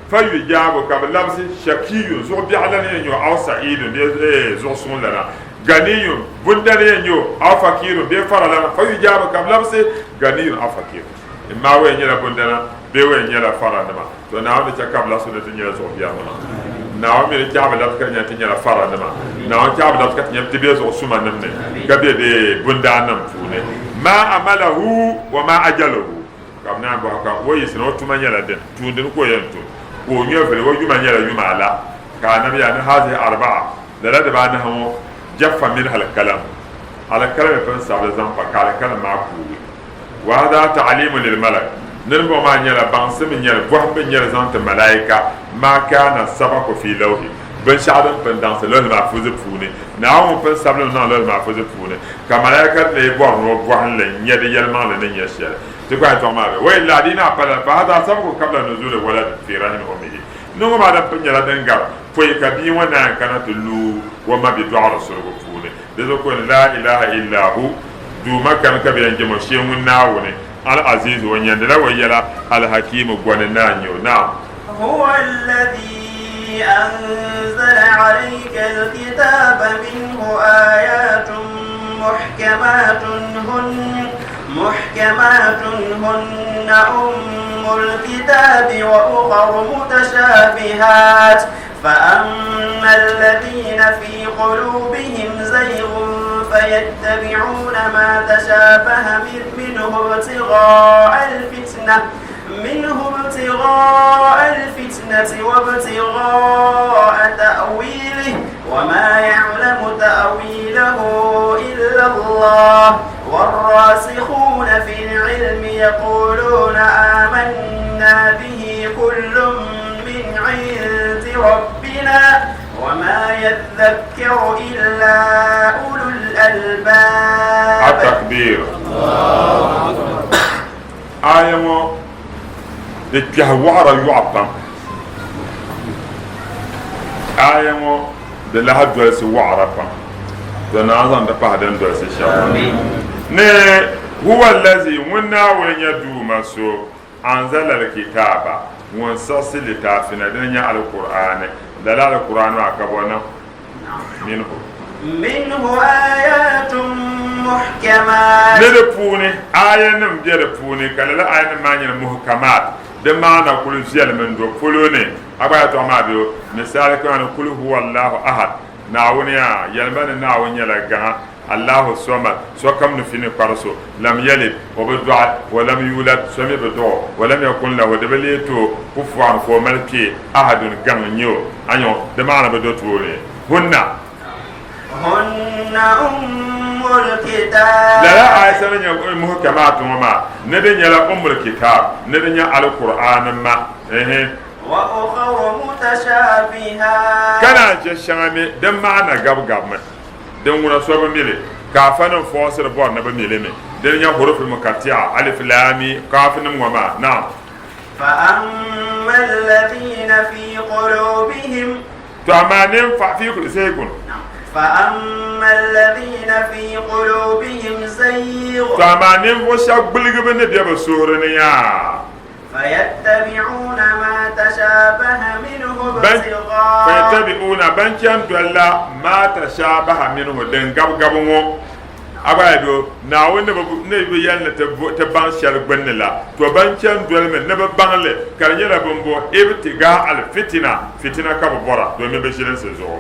Fa yujaabu, ka bɛ labisi, shakiyun, zuɣubiɛɣulana yɛn nyɛ o, aw sa'idun, bee zuɣusuŋlana, ganiyun, bundana yɛn nyɛ o, aw fakirun, bee faralana, fa yujaabu, ka bɛ labisi, ganiyun aw fakirun, imma o yɛn nyɛla bundana bee o yɛn nyɛla faranima, to Naawuni ni chɛ ka bɛ labisi ni ti nyɛla zuɣubiɛrinima, Naawuni mi ni chɛ a bɛ labisi ka di nyɛla ti nyɛla faranima, Naawuni chɛ a bɛ labisi ka ti nyɛ ti be zuɣusumanim ni, ka be bɛ bundaannim puuni, ma amalahu wa ma ajaluhu. Ka bɛ naan bɔhi ka o yiɣisi ni o tuma nyɛla din, tuun dini ka o yɛn tum, ka o nyɛvili, o yuma nyɛla yuma ala, ka Anabi yaa ni hazihi arba'a, lala dibaanahi ŋɔ, jaffa minha alkalam, alikalimi pun sabili zaŋ pa ka alikalim maa kuugi. Wa hadha ta'limun lil malak, ni di bɔŋɔ maa nyɛla baŋsim n-nyɛli, bɔhimbu n-nyɛli zaŋ ti malaika, ma kana sabaku fi lawhi, binshɛɣu din pun daŋsi lawhi mahfuzi puuni, Naawuni ŋun pun sabili mi niŋ lawhi mahfuzi puuni, ka malaika lee bɔri ni o bɔhim li n-nya di yɛlimaŋli ni nyɛ shɛli. Ti gba yɛtɔɣa maa be, Wa illa di naai pala, fa hadha sabqu qabla nuzuli walad fi rahimi ummihi. Ni ŋɔ maa din pun nyɛla din gari pɔi ka bia ŋɔ naan kana ti lu o ma bidɔɣiri surugu puuni. Di zuɣu ka o ni, Laa ilaha illa hu, Duuma kani ka bɛ yɛn jɛm o shee ŋun Naawuni, Al-Aziizu, o nyɛndila o yɛla, Al-Hakiimu, gɔni naa n-nyɛ o. Naam. Huwa alladhi anzala alayka al-kitaaba minhu aayaatun muhkamaatun hunna muhkamaatun hunna ummul kitaabi wa ukhar mutashabihaat fa-amma alladhina fi qulubihim zayghun fayattabi'una ma tashabaha minhu ibtigha'a al-fitna منه ابتغاء الفتنة وابتغاء تأويله وما يعلم تأويله إلا الله والراسخون في العلم يقولون آمنا به كل من عند ربنا وما يذكر إلا أولو الألباب. التكبير. Aaya ŋɔ di kpɛhi wɔɣira yɔɣu pam. Aaya ŋɔ di lahi dolisi wɔɣira pam. To naan zaŋ di pahi din dolisi shɛm ŋɔ ni. Huwa allazi, ŋun Naawuni nyɛ Duuma so, anzala alkitaaba, ŋun siɣisi litaafi na, dini n-nyɛ Alkur'aani. Lala Alkur'aani maa ka bɔ niŋ? Minhu. Minhu ayatun muhkamat. Ni di puuni, aayanim be di puuni, ka lala aayanim maa nyɛla muhkamat, di maana kuli viɛlimi n-do polo ni. A gba yɛtɔɣa maa be o, misali kamani, Kul huwa Allahu ahad, Naawuni yaa, yɛlima ni Naawuni nyɛla gaŋa. Allahu Samad, sokam ni fini kpari so, lam yalid, o bi dɔɣi, wa lam yulad, so mi bi dɔɣ o, wa lam yakun lahu, di bi leei ti o, kufuwan, ka o mali kpee, ahadun, gaŋ n-nyɛ o. Anyɔ, di maana bi do tooni. Hunna. Hunna ummul kitaab. Lala aaya shɛli din nyɛ muhkamaat ŋɔ maa, ni di nyɛla ummul kitaab, ni di nyɛ Alkur'aani ma. Ehe. Wa ukharu mutashabihaat. Ka naan chɛ shɛŋa mi din maana gabigabimi. Din ŋuna so bi mi li, ka afanim fɔɔsiri bɔri ni bɛ mi li mi. Dini n-nyɛ hurufi mukati'a, alif, laami, kaafi nim ŋɔ maa. Naam. Fa-amma alladhina fi qulubihim. To amaa ninfa fi zaygun. Fa-amma alladhina fi qulubihim zayg. To amaa ninvuɣ shɛb gbuligibu ni be bɛ suhuri ni yaa. Fayattabi'una ma tashabaha minhu ibtighaa. Fayattabi'una ban chani dolila ma tashabaha minhu din gabigabi ŋɔ. A gba yi do Naawuni ni bi yɛli ni ti baŋ shɛli gbunni la, to ban chani dolimi ni bɛ baŋ li ka di nyɛla bɛ ni bo ibtigaa al-fitina, fitina ka bɛ bɔra domin bɛ ʒilinsi zuɣu.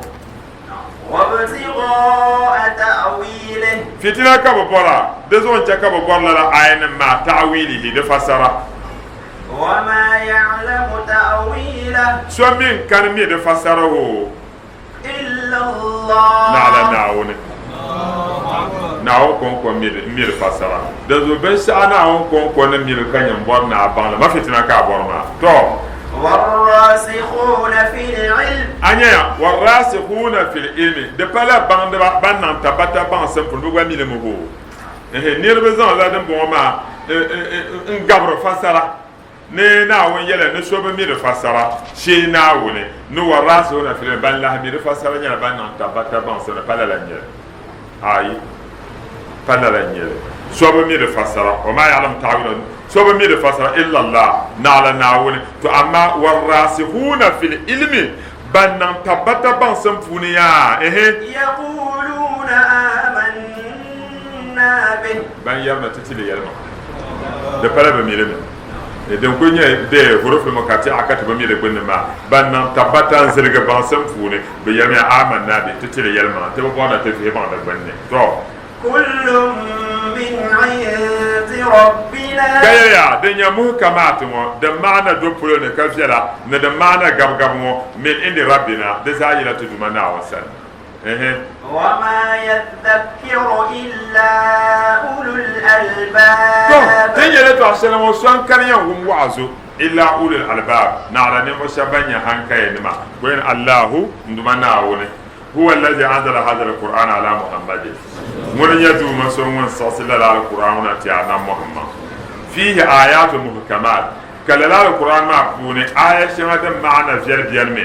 Fitina ka bɛ bɔra, di zuɣu n-chɛ ka bɛ bɔri lala aayanim maa ta'wilihi, di fasara. So mi n-kani mi di fasara o, naɣila Naawuni. Naawuni kɔŋko m-mi di fasara. Dinzuɣu binshɛɣu Naawuni kɔŋko ni mi li ka nyin bɔri ni a baŋ li, ma fitina ka a bɔri maa. Tɔ! A nyaya, Warrasikhuuna fil ilmi, di pala baŋdiba ban niŋ tabbata baŋsim puuni, bɛ gba mi li mi hoo. Ɛhɛ, niriba zaŋla dimbɔŋɔ maa n-gabiri fasara ni Naawuni yɛla ni so bi mi di fasara shee Naawuni ni warrasikhuuna fil ilmi, ban lahi mi di fasara nyɛla ban niŋ tabbata baŋsim ni, pa lala n-nyɛ li? Aai, pa lala n-nyɛ li. So bi mi di fasara, wa maa ya'lamu ta'wilahu, so bi mi di fasara illa Allah, naɣila Naawuni. To amaa warraasihuuna fil ilmi, ban niŋ tabbata baŋsim puuni yaa, ehe. Yaquluuna aamanna bihi. Ban yɛrimi ti ti li yɛlimaŋli, di pala bɛ mi li mi. Din kuli nyɛ bɛ hurufi mukati'a ka ti bi mi di gbunni maa, ban niŋ tabbata n-ziligi baŋsim puuni, bɛ yɛlimiya, Aamanna bihi, ti tili yɛlimaŋli, ti bi bɔri ni ti vihi baŋ di gbunni. Tɔ! Kullun min indi rabbina. Ka yɛliya, Din nyɛ muhikamaati ŋɔ, din maana do polo ni ka viɛla, ni din maana gabigabi ŋɔ, min indi rabbina, di zaa yila ti Duuma Naawuni sani. Ehe. Wama yadhakkiru illa ulul To, albaab. tin yɛli tɔɣ shɛli ŋɔ, so n-kani yɛn wum wa'azu illa ulul albaab, naɣila ninvuɣ shɛba ban nyɛ haŋkayanima. Goyini Allahu, n Duuma Naawuni, huwa allazi anzala haazal Qur'aana ala Muhammadin, ŋuni n-nyɛ Duuma so ŋun siɣisi lala Alkur'aan ŋɔ na ti a Nabi Muhammad. Fiihi aayaatu muhkamaat, ka lala Alkur'aan maa puuni aaya shɛŋa din maana viɛli beni mi,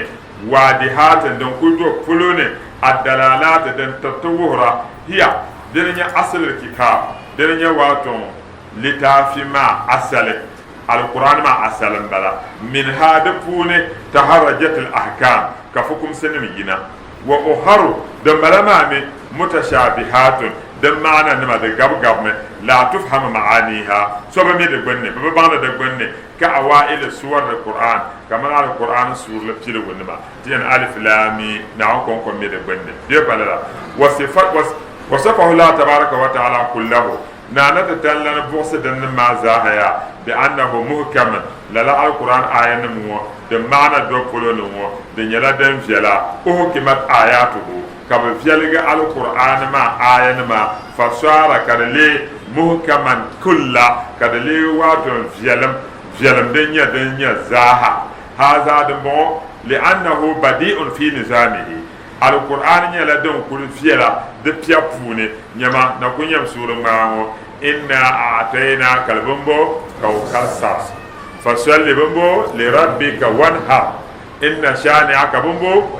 Waadihaatin, din kuli do polo ni, addalaalaati, din tiriti wuhira, hiya, dini n-nyɛ aslil kitaab, dini n-nyɛ waatoŋ litaafi maa asali, Alkur'aani maa asali m-bala, minha, di puuni, taharrajatil ahkaam, ka fukumsinim yina, wa uharu, din bala maa mi, mutashaabihaatun, din maana nima di gabigabimi, laa tufhamu ma'aaniiha, so bi mi di gbunni, bɛ bi baŋdi di gbunni, Ka awaa'ili suwar ni Qur'an, kamani Al-Qur'an suurili piligu nima, ti yɛn Alif Laam Miim, Naawuni kɔŋko m-mi di gbunni. Bɛ pa lala. Wasafahu Allahu tabaaraka wa ta'ala kullahu, Naa ni ti tali lan buɣisi din nim maa zaaha yaa, bi annahu muhkamun, lala Al-Qur'an aayanim ŋɔ din maana do polo ni ŋɔ, di nyɛla din viɛla, uhkimat aayaatuhu, ka bɛ viɛligi Alkur'aani maa aayanima, fasaara, ka di leei muhkaman kulla, ka di leei waato viɛlim, viɛlim din nyɛ din nyɛ zaaha. Haza, dimbɔŋɔ, li'annahu badi'un fi nizaamihi, Alkur'aani nyɛla din kuli viɛla di pia puuni, nyama na kuli nyɛm suuri ŋmaa ŋɔ, inna a'tainaka bimbo kawkasar, fasalli bimbo lirabbika wanhar. Inna shani'aka bumbo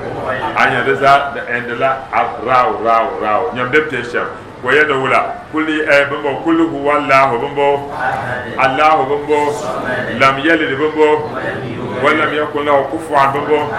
anya di zaa di ɛndila raaw raaw raaw nyam din piɛ shɛm ko yɛn ni wula kuli ɛ bumbo kul huwa allahu bumbo allahu bumbo lam yalid bumbo wa lam yakun lahu kufuwan bumbo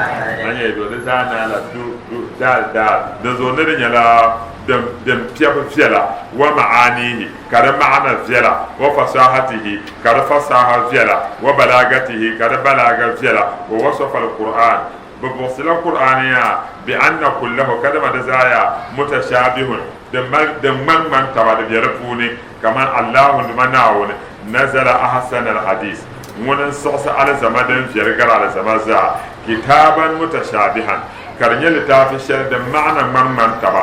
anya yi do di zaa naala du du daal daal di zuɣu ni di nyɛla din piɛbu viɛla wa ma'anihi ka di ma'ana viɛla, wa fasahatihi, ka di fasaha viɛla, wa balagatihi, ka di balaga viɛla, wa wasafa al-Qur'an, bɛ buɣisila Qur'ani yaa, bi anna kullahu, kadama di zaa yaa, mutashabihun, din mali din ŋmani ŋmani taba di be di puuni, kamani Allahu Duuma Naawuni nazala ahsana al-hadis, ŋuni n-siɣisi alizama din viɛli gari alizama zaa, kitaaban mutashabihan, ka di nyɛ litaafi shɛli din maɣina ŋmani ŋmani taba.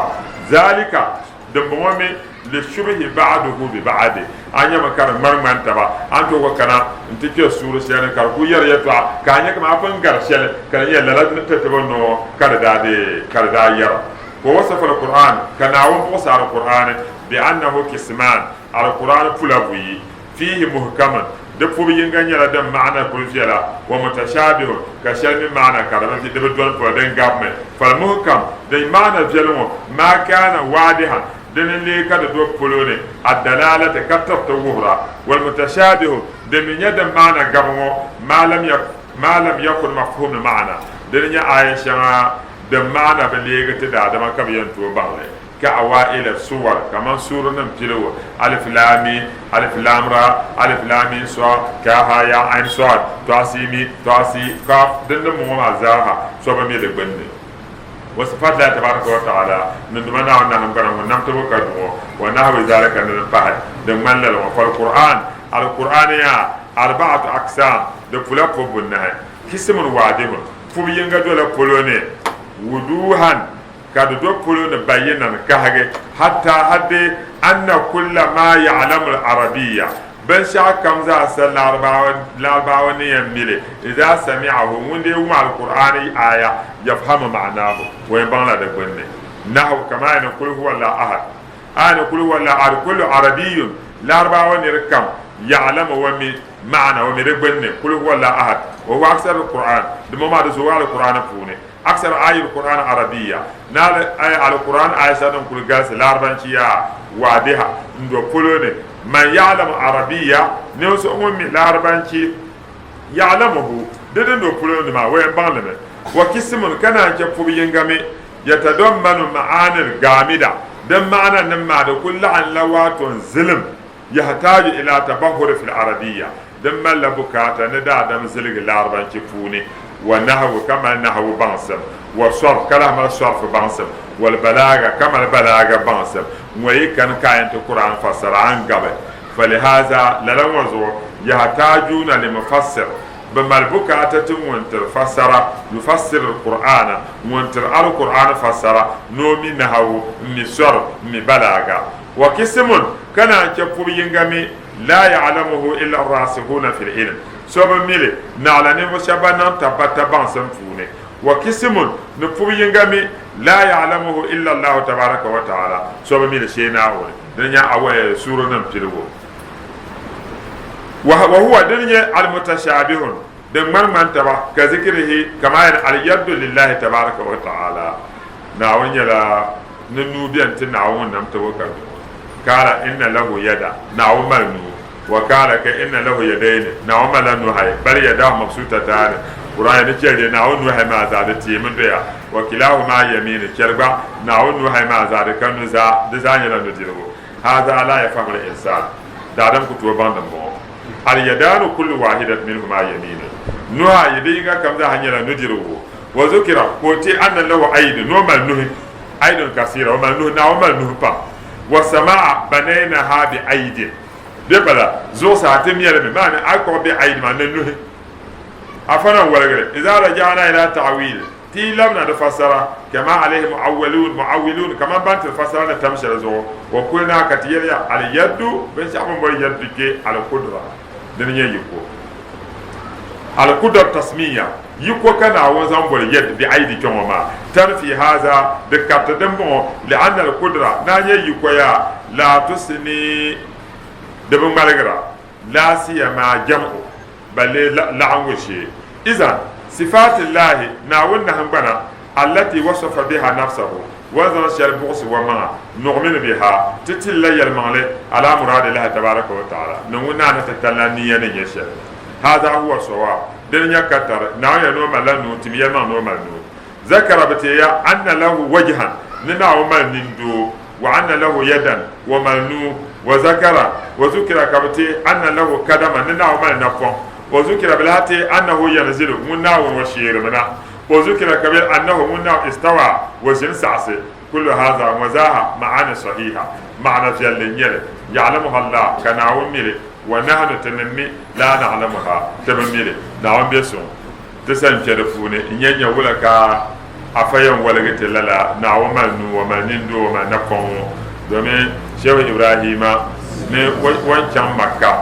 Zalika, Dimbɔŋɔ mi, li shubhi ba'duhu bi ba'di, a nyami ka di ŋmani ŋmani taba, a ni tooi gba kana nti kpe suuri shɛli ni ka di kuli yɛri yɛltɔɣa ka a nya kaman a pun gari shɛli ka di nyɛ lala ni ti tibi noo ka di daa dee ka di daa yɛra. Wa wasafa al-Qur'an, ka Naawuni buɣisi Al-Qur'ani bi annahu qisman, Al-Qur'ani pula buyi, fiihi muhkamun, di pubu yinga nyɛla din maana kuli viɛla, wa mutashabihun, ka shɛli mi maana ka di bi doli polo, din gabimi. Falmuhkam, din maana viɛli ŋɔ, maa kaana waadihan, dini n-lee ka di do polo ni, ad-dalalati, ka tiriti wuhira, walmutashabihu, din mi nyɛ din maana gabi ŋɔ, maa lam yakun mafhum maana, dini nyɛ aaya shɛŋa din maana bi leegi ti daadama ka bɛ yɛn tooi baŋ li. Ka awaa'il suwar kaman suurinim piligu, alif laam miim, alif laam ra, alif laam miim sad, kaaf haa yaa ain sad, tɔɣisi mi, tɔɣisi kaaf, din niŋ ŋɔ maa zaaha so bi mi di gbunni. Wa sifaat Lahi tabaaraka wa ta'ala, ni Duuma Naawuni nahingbana ŋun nam tibu ka du ŋɔ, wa nahwi zaalika ni din pahi din ŋmani lala ŋɔ. Fal-Qur'aan, Al-Qur'aani yaa, arba'atu aqsaam, di pula pubu bunahi, qismun waadihun, pubu yiŋga dola polo ni, wuduuhan, Ka di do polo ni bayinan kahigi, hatta haddi anna kulla maa ya'lamu al-arabiyya, binshɛɣu kam zaa sa Larabawa ni yɛn mi li, idha sami'ahu, ŋun dee wum Alkur'aani aaya, yafhamu ma'nahu, o yɛn baŋla di gbunni. Nahwu, kamani ni kul huwa Allahu ahad, aaya ni kul huwa Allahu ahad, kullu arabiyyun, Larabawa niri kam, ya'lamu wa mi ma'na, o mi di gbunni, kul huwa Allahu ahad, wa huwa aksar al-Qur'an, dimbɔŋɔ maa di zooi Alkur'aani puuni. Aksar ayi al-Qur'an Arabiya, naali ay al-Qur'an aaya shɛli din kuli galisi Larabanchi yaa waadiha n-do polo ni. Man ya'lamu Arabiya, ninvuɣ so ŋun mi Larabanchi, ya'lamuhu, di din do polo ni maa, o yɛn baŋ li mi. Wa qismun, ka naan chɛ pubu yiŋga mi, yatadammanu ma'anin gaamida, din ma'ana nim maa di kuli laɣim la waato n-zilim, Yahtaju ila tabahuri fil Arabiya, din malila bukaata ni daadam ziligi Larabanchi puuni, wa nahwu ka mali nahwu baŋsim, wa sarf ka lahi mali sarf baŋsim, wal balaaga ka mali balaaga baŋsim, ŋɔ yi kani ka a yɛn ti Quran fassara a ni gabi. Falihaza, lala ŋɔ zuɣu, yahtajuuna li mufassir, bɛ mali bukaata ti ŋun tiri fassara, yufassir al-Qur'ana, ŋun tiri al-Qur'an fassara, ni o mi nahwu, m-mi sarf, m-mi balaaga. Wa qismun, ka naan chɛ pubu yiŋga mi, laa ya'lamuhu illa ar-raasikhuna fil ilm, so bi mi li, naɣila ninvuɣ shɛba ban niŋ tabbata baŋsim puuni. Wa qismun, ni pubu yiŋga mi, laa ya'lamuhu illa Allahu tabaaraka wa ta'ala, so bi mi li shee Naawuni. Dini nyɛ awɔya suurinim piligu. Wa huwa, dini nyɛ al-mutashabihun, din ŋmani ŋmani taba, ka zikrihi, kamani al-yaddu lillahi tabaaraka wa ta'ala, Naawuni nyɛla ni nuu beni ti Naawuni ŋun nam tib o ka duhi. Kaala inna lahu yada, Naawuni mali nuu. Wa kaala ka inna lahu yadayni, Naawuni malila nuhi ayi. Bal yadahu mabsutataani, Kur'aani ni chɛli dee Naawuni nuhi ayi maa zaa di teemi doya. Wa kilahuma yamini, chɛli gba Naawuni nuhi ayi maa zaa di ka nuzaa, di zaa nyɛla nudirigu. Haza la yafhamu l-insan, daadam ku tooi baŋ dimbɔŋɔ. Al yadaanu kullu wahidat minhuma yaminu, nuhi ayi di yiŋga kam zaaha nyɛla nudirigu. Wa zukira, ka o ti anna lahu aidi, ni o mali nuhi, aidun kasira, o mali nuhi, Naawuni mali nuhi pam. Wa samaa banaynaha bi aidin, bɛ bala zuɣusaa ti mɛli mi maa ni a kpuɣi bi aidi maa ni nuhi. Afa na n-waligili, iza raja'na ila ta'wil, ti yi labina di fasara, kama alayhi mu'awwalun, mu'awwilun, kaman ban tiri fasara ni tam shɛli zuɣu, wa kulna, ka ti yɛli ya, al yaddu, binshɛɣu bɛ ni boli yaddu kpe, al kudra, dini nyɛ yiko. Al kudra tasmiya, Yiko ka Naawuni zaŋ boli yad bi aidi kpe ŋɔ maa, tanfi haza, di kariti dimbɔŋɔ, li'anna al-qudra, naa nyɛ yiko yaa, laa tusni, di bi ŋmaligira, laa siyama jam'u, balle laɣingu shee. Izan, sifaatillahi, Naawuni nahingbana, allati wasafa biha nafsahu, o ni zaŋ shɛli buɣisi o maŋa, nuɣminu biha, ti tilila yɛlimaŋli, ala muraadillahi tabaaraka wa ta'ala, ni ŋun Naa ni ti talila niya ni nyɛ shɛli. Haza huwa sawab, dini nyɛ katari, Naawuni yɛli ni o malila nuu, tim yɛlimaŋ ni o mali nuu. Zakara bi teeya anna lahu wajhan, ni Naawuni mali nindoo, wa anna lahu yadan, o mali nuu, wa zakara, wa zukira ka bi teei anna lahu kadama, ni Naawuni mali napɔŋ, wa zukira bi lahi teei annahu yanzilu, ŋun Naawuni o sheerimi na. O zukira ka bɛ annahu ŋun Naawuni istawa o ʒini saɣisi kullu haza ŋɔ zaaha ma'ani sahiha ma'ana viɛlli n-nyɛ li ya'lamuha Allah ka Naawuni mi li wa nahnu tinim mi laa na'lamuha ti bi mi li Naawuni be suŋ ti sani kpe di puuni n-nyɛ nya wula ka afa yɛn woligi ti lala Naawuni mali nuu o mali nindoo o mali napɔŋ ŋɔ domin Shehu Ibrahima ni o ni chaŋ Makka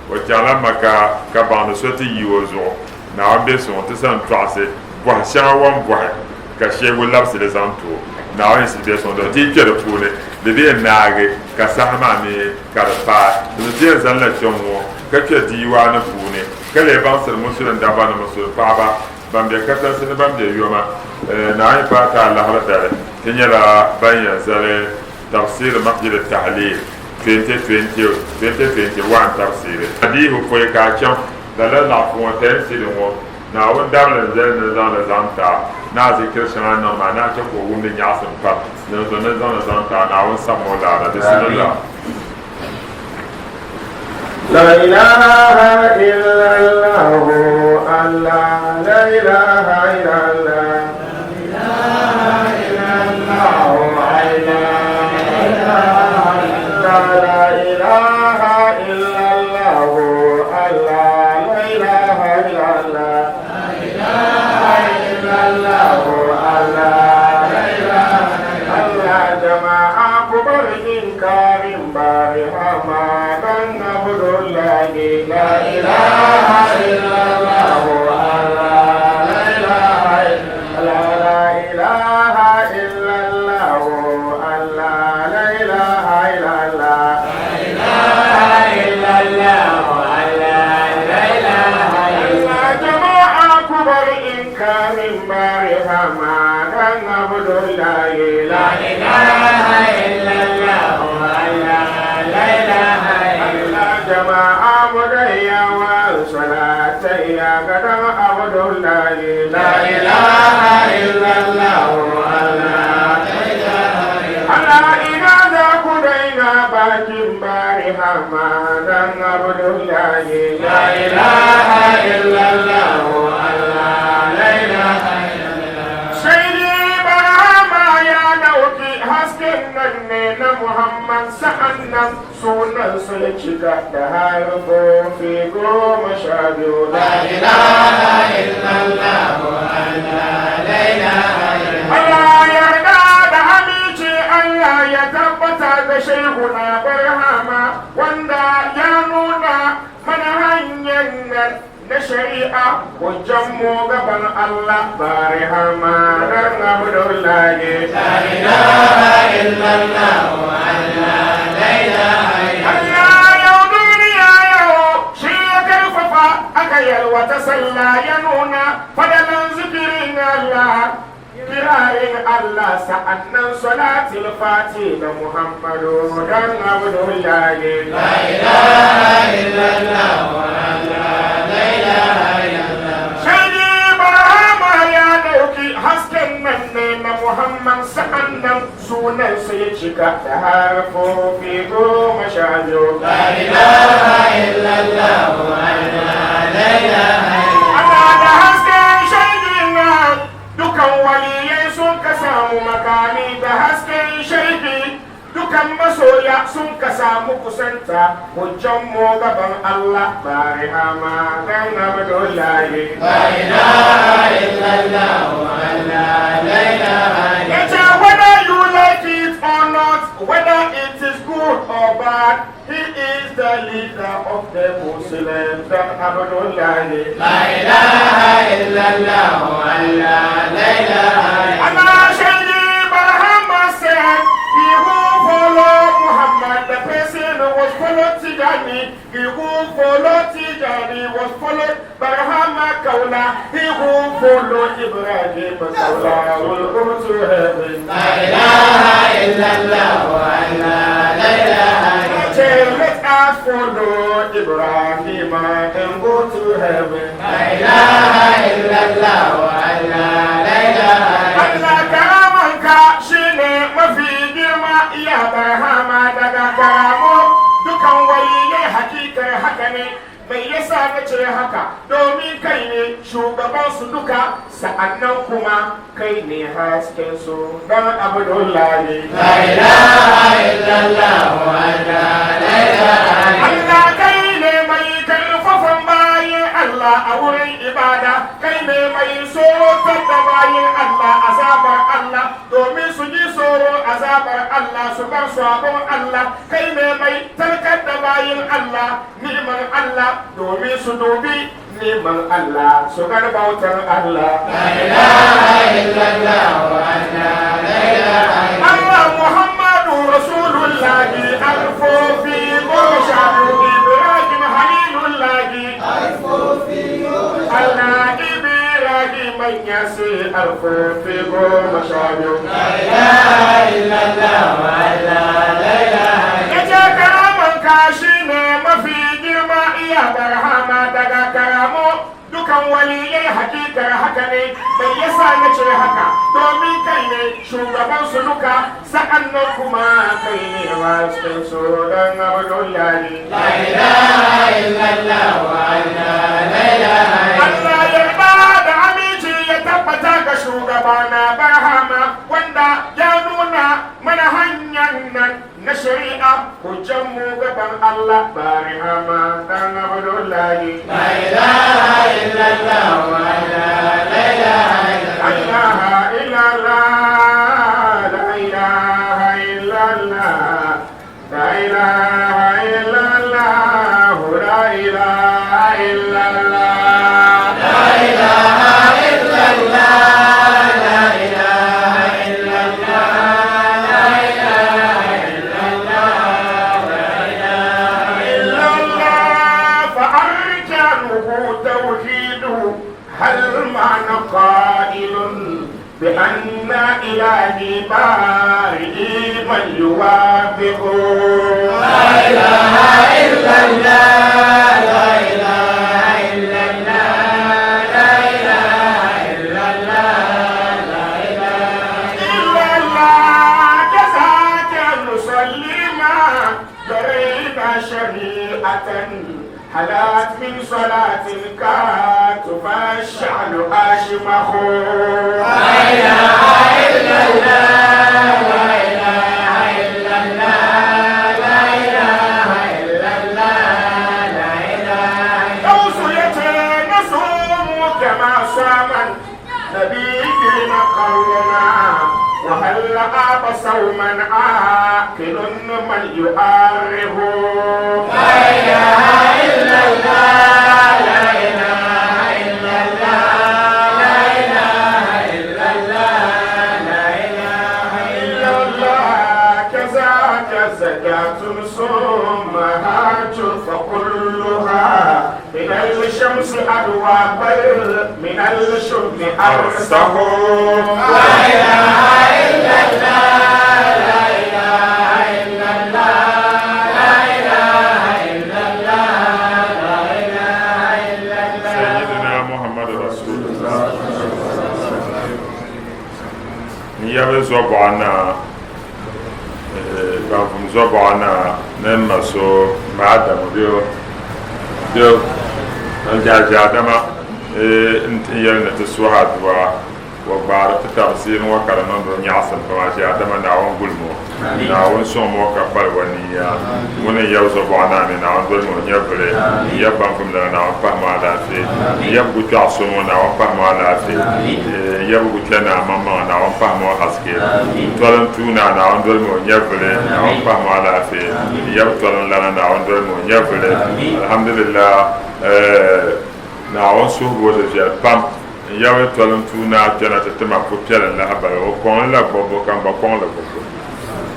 O chaŋla Maka ka baŋdi so ti yi o zuɣu. Naawuni be suŋ ti sani tɔɣisi bɔhi shɛŋa o ni bɔhi ka sheegu labisi li zaŋ ti o. Naawuni yi be suŋ doli ti yi kpe di puuni di bi yɛn naagi ka saha maa mi ka di paai. Di mi ti yɛn zanila kpe ŋ-ŋɔ ka kpe diiwaani puuni ka lee baŋsiri musulin dabba ni musulin paɣaba ban be katinsi ni ban be yoma. Naawuni yi paai ti alahiri dali ti nyɛla ban yɛn zali Tafsir Masjid Tahlil 2020, 2021 Tafsiri. Adiihu pɔi ka a chaŋ lala laɣifu ŋɔ tɛnsili ŋɔ, Naawuni dabili n-zali ni zaŋ li zaŋ ti a, ni a zikiri shɛŋa niŋ maa, ni a chɛ ka o wum di nyaɣisim pam, dinzuɣu ni zaŋ li zaŋ ti a, Naawuni sam o laara. Bisimillah. La ilaha illallah Allah la ilaha illallah La ilaha illallah Allah la ilaha illallah Allah jama'a ku bar inkarin barhama dan Abdullahi la ilaha illallah Allah la ilaha illallah la ilaha illallah Allah la ilaha illallah Allah jama'a ku bar inkarin barhama dan Abdullahi la Allah jama'a mu gayyawa salatai ya ga dan Abdullahi la ilaha illallah Allah Allah ina za ku daina bakin barhama dan Abdullahi la ilaha illallah Allah la ilaha sai dai barhama ya dauki hasken nan ne na Muhammad sa'an nan sunan sun cika da harfofi 12 la ilaha Allah yarda da aminci Allah ya tabbata ga shehuna barhama wanda ya nuna mana hanyar nan na shari'a hujjan mu gaban Allah barhama dan Abdullahi Allah yau duniya yau shi ya karfafa aka yalwata sallah ya nuna fadalan zikirin Allah kirarin Allah sa'annan salatul fati da Muhammadu dan Abdullahi Sai Barhama ya dauki hasken nan ne na Muhammad sa'annan sunansa ya cika da harfofi 12. Ana da hasken shaidin nan dukan waliyai sun ka samu makami da hasken shaidi dukan masoya sun ka samu kusanta hujjan mu gaban Allah barhama dan Abdullahi. Yace whether you like it or not, whether it is good or bad, he is the leader of the Muslims dan Abdullahi. Allah Shaidi Barhama said, he who follow Muhammad, the person who was followed Tijani, he who followed Tijani was followed Barhama Kaula, he who followed Ibrahim Kaula will go to heaven. Let us follow Ibrahim and go to heaven. Allah karamanka shine mafi girma iya barhama daga karamo dukan waliyai hakikar haka ne. Mai yasa na ce haka? Domin kai ne shugaban su duka, sa'annan kuma kai ne hasken su dan Abdullahi. La ilaha illallah la ilaha. Allah kai ne mai karfafan bayan Allah a wurin ibada, kai ne mai tsorotar da bayan Allah azabar Allah, domin su ji tsoro azabar Allah su bar sabon Allah. Kai ne mai tarkar da bayan Allah ni'imar Allah, domin su dubi ni'imar Allah su gar bautar Allah. La ilaha illallah la ilaha. Allah Muhammadu Rasulullahi alfofi 12, Ibrahim Halilullahi Allah Ibrahim ya sai alfofi 12. La ilaha illallah la ilaha. Yace karaman kashi ne mafi girma iya barhama daga karamo dukan waliyai, hakikar haka ne. Bai yasa na ce haka? Domin kai ne shugaban su duka, sa'annan kuma kai ne masu su dan Abdullahi. La ilaha illallah la ilaha. Allah yarda da aminci ya tabbata ga shugaba na barhama, wanda ya nuna mana hanyar nan na shari'a, hujjan mu gaban Allah, barhama dan Abdullahi. La ilaha illallah la ilaha. Allah illallah, la ilaha illallah, la ilaha illallah, la ilaha illallah. La ilaha illallah la ilaha illallah la ilaha illallah la ilaha illallah. فأركانه توحيد، هل معنى قائل بأن إلهي بارئ من يوافق؟ لا إله إلا الله لا إله إلا الله لا إله إلا الله لا إله إلا الله. كذاك نصلي ما درينا شريعة حلات من صلاة الكاتب فالشعل أشمخ. لا إله إلا الله لا إله إلا الله لا إله إلا الله لا إله. غوث نصوم كما صام النبيين قولنا، وهل آب صوما عاقل من يؤره؟ لا إله إلا الله لا إله إلا الله لا إله إلا الله لا إله إلا الله. كذاك زكاة ثم حج، فكلها من الشمس أروى، بل من الشم أرسه. لا إله إلا الله لا إله إلا الله لا إله إلا الله لا إله إلا الله. سيدنا محمد رسول الله. N yabi zɔbuɣa naa, Banfum zɔbuɣa naa ni n ma so ma Adamu bɛ n jahi Adama n yɛli ni ti suhi adua wa gbaari ti tabisiiri ŋɔ ka di niŋdi o nyaɣisim pam. Aʒi Adama, Naawuni guli mo, Naawuni sɔŋ mo ka pali wa niya. Ŋuni n yabi zɔbuɣa naa mi, Naawuni doli mo nyɛvili. N yabi Banfum lana, Naawuni pahi mo alaafee. N yabi Gukpɛɣu so ŋɔ, Naawuni pahi mo alaafee. N yabi Gukpɛ naa maŋmaŋa, Naawuni pahi mo haske. Toli n tuu naa, Naawuni doli mo nyɛvili, Naawuni pahi mo alaafee. N yabi toli n lana, Naawuni doli mo nyɛvili. Alhamdulillah, Naawuni suhubo di viɛli pam. N yabi toli n tuu naa kpɛna ti tima pupiɛli n lahabali o kɔŋli la gbubbu ka n gba kɔŋli gbubbu,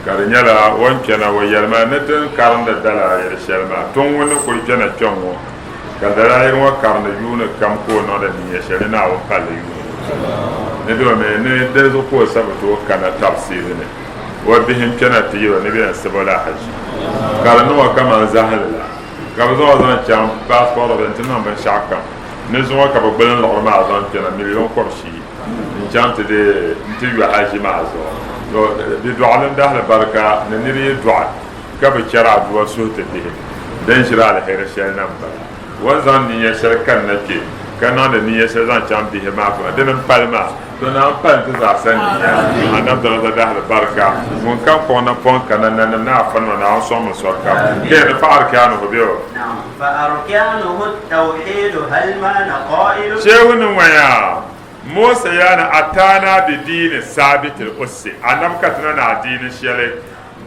ka di nyɛla o ni kpɛna o yɛli ma ni ti ni karindi dalaayiri shɛli maa tuŋ ŋun ni kuli kpɛna kpɛŋ ŋɔ, ka dalaayiri ŋɔ karindi yuuni kam ka o niŋdi ninya shɛli ni Naawuni palli yuuni ni domi ni di zuɣu ka o sabi ti o kana tabisiiri ni o bihi n kpɛna ti yɛl o ni bɛ yɛn sibi o la haji, ka di niŋ o kamani zahindi la ka bɛ zaŋ o zaŋ chaŋ passport office nti niŋ binshɛɣu kam ni zuŋɔ ka bɛ gbulin liɣiri maa zaŋ kpɛna miliyon kɔbishii n-chaŋ ti deei nti yo haji maa zuɣu. To di dɔɣilim dahili barika ni nir yi dɔɣi ka bi chɛri aduwa suhu ti bihi din ʒiri aliheri shɛli na m-bala. O ni zaŋ ninya shɛli kanna kpe, ka niŋdi ninya shɛli zaŋ chaŋ bihi maa polo, dini m-pali maa. To naan pali ti zaasa ninya. Annabi daraja dahili barika. Ŋun kam kpuɣi napɔŋ kana nanim ni afanima Naawuni sɔŋmi sokam. Kaya ni fa arkaanuhu bɛ o. Shehu ni ŋɔya, Musa yaani ataana bi diini saabitil ussi, Annabi ka ti na ni adiini shɛli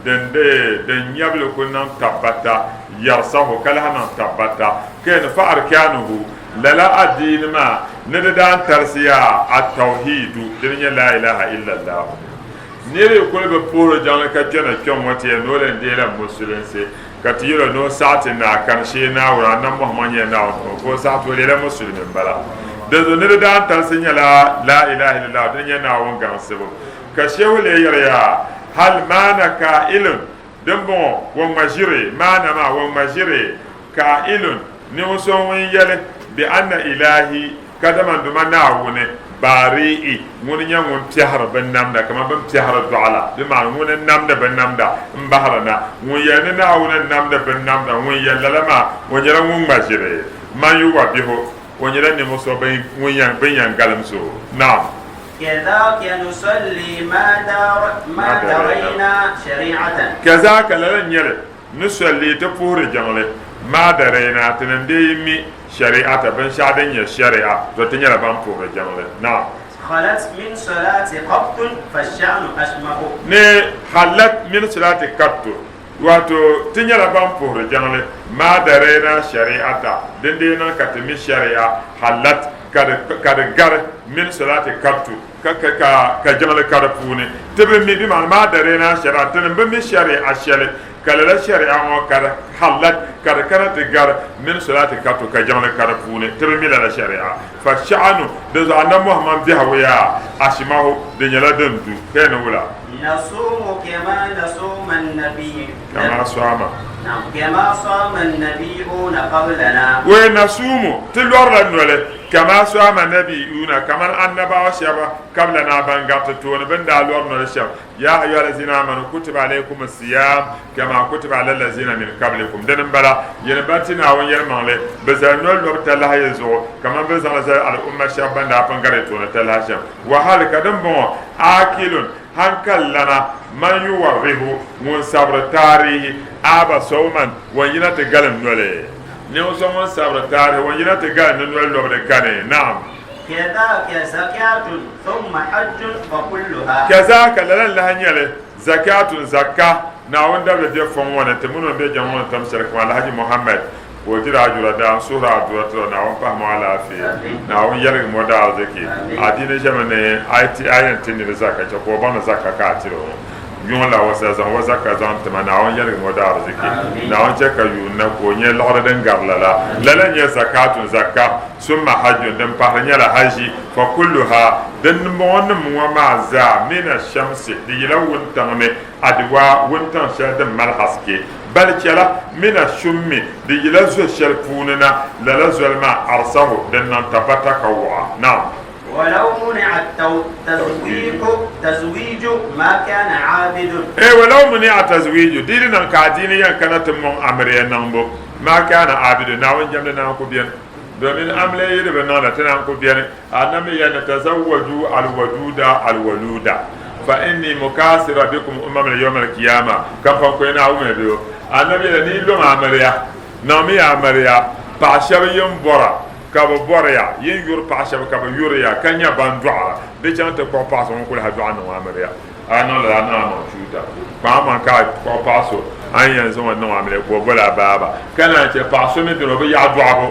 din de din nyɛbili ku niŋ tabbata, yarsahu, ka lahi niŋ tabbata. Kaya ni fa arkaanuhu, lala adiini maa ni di daantalisi yaa at-tawhiidu, dini nyɛ laa ilaaha illallahu. Nira yi kuli bi puhiri jiŋli ka kpɛna kpɛŋ ŋɔ ti yɛn ni o len deela musulinsi ka ti yɛl o ni o saɣi ti ni a kani shee Naawuni, Annabi Muhammad nyɛla Naawuni tumo ka o saɣi ti o leela musulimi m-bala. Dinzuɣu ni di daantalisi nyɛla laa ilaaha illallahu, dini nyɛ Naawuni gaŋsibu. Ka Shehu lee yɛli yaa, Hal maana kaa'ilun, dimbɔŋɔ ŋun ŋma ʒiri, maana maa ŋun ŋma ʒiri, kaa'ilun, ninvuɣ so ŋun yɛli, bi anna ilaahi, kadama n Duuma Naawuni, baari'i, ŋuni nyɛ ŋun piɛhiri binnamda kaman bɛ ni piɛhiri dɔɣu la, di maana ŋuni n-namdi binnamda m-bahiri na. Ŋun yɛli ni Naawuni n-namdi binnamda, ŋun yɛli lala maa, o nyɛla ŋun ŋma ʒiri. Man yuwabihu, o nyɛla ninvuɣ so bɛ ni yɛn galim so. Naam. Kazaka lala n-nyɛ li, nusalli ti puhiri jiŋli, maa darayna ti ni dee yi mi shari'ata binshɛɣu din nyɛ shari'a, to ti nyɛla ban puhiri jiŋli. Naam. Ni khalat min salati qattu, wato ti nyɛla ban puhiri jiŋli, maa darayna shari'ata din dee niŋ ka ti mi shari'a, khalat ka di gari min salati qattu ka ka ka jiŋli ka di puuni ti bi mi, di maana maa darayna shari'a ti ni bi mi shari'a shɛli ka lala shari'a ŋɔ ka di hallat ka di kana ti gari min salati qattu ka jiŋli ka di puuni ti bi mi lala shari'a fa sha'anu di zuɣu Annabi Muhammad biɛhigu yaa ashimahu di nyɛla din du ka yɛn ni wula Nasumu kama nasuma an-nabiyyu kama sama Naam kama sama an-nabiyyuna qablana Wee nasumu ti lɔrila noli kama sama nabiyyuna kaman annabawa shɛba qablana ban gariti tooni bɛ ni daa lɔri noli shɛm Ya ayyuha allazina amanu kutiba alaykum as-siyam kama kutiba ala allazina min qablikum dini m-bala yɛli ba ti Naawuni yɛlimaŋli bɛ zali noli lɔbu talahi yi zuɣu kaman bɛ zaŋli zali al'umma shɛba ban daa pun gari yi tooni talahi shɛm wa hal ka din bɔŋɔ aakilun Haŋkalilana, man yuwarrihu, ŋun sabiri taarihi, aaba sawman, wan yina ti galim noli. Ninvuɣ so ŋun sabiri taarihi, wan yina ti galim ni noli lɔbu di kani. Naam. Kadhaka zakatun thumma hajjun fa kulluha. Kadhaka, lala n-lahi nyɛ li, zakatun, zakka, Naawuni dabili be fɔŋ ŋɔ ni, ti mini o ni be jɛma ŋɔ ni tam shɛli kam, Alhaji Muhammad. Ka o diri ajura daa n-suhiri adua tiri o, Naawuni pahim o alaafee, Naawuni yɛligim o daariziki, adiini ʒɛmi ni a yi ti a yɛn ti niri zaka chɛ ka o baŋ ni zaka ka a tiri o ŋɔ. Yuŋ la o sa zaŋ o zaka zaŋ ti ma, Naawuni yɛligim o daariziki, Naawuni chɛ ka yuun na ka o nya liɣiri din gari lala. Lala n-nyɛ zakaatun, zaka, summa hajjun, din pahiri nyɛla haji, fa kulluha, din bɔŋɔnim ŋɔ maa zaa, mina shamsi, di yila wuntaŋ ni, Adiwa, wuntaŋ shɛli din mali haske. Bali chɛla, mina shummi, di yila zo shɛli puuni na, lala zoli maa, arsahu, din niŋ tabata ka wuɣa. Naam. Walaw muni'a tazwiiju, tazwiiju ma kana aabidun. Ee, walaw muni'a tazwiiju, di yi di niŋ ka adiini yɛn kana ti mɔŋ amiliya niŋbu, ma kana aabidun, Naawuni jɛmdi naan ku beni, domin amiliya yi di bi niŋda ti naan ku beni. Annabi yɛli ni, Tazawwaju alwaduda alwaluda fa inni mukasira bikum umam yawm alkiyama ka pɔŋ ko Naawuni mi bɛ o. Annabi yɛli ni yi lɔŋ amiliya, niŋmiya amiliya, paɣa shɛba yin bɔra ka bɛ bɔri ya, yin yuri paɣa shɛba ka bɛ yuri ya, ka nya ban dɔɣira, di chaŋ ti kpuɣi paɣa so ŋun kuli ha dɔɣi niŋ amiliya. A niŋ lala a niŋ amaŋ chuuta, kpaŋ amaŋ ka a kpuɣi paɣa so a ni yɛn zaŋ o niŋ amiliya ka o boli a baaba, ka naan chɛ paɣa so mi beni o bi yaɣi dɔɣibu.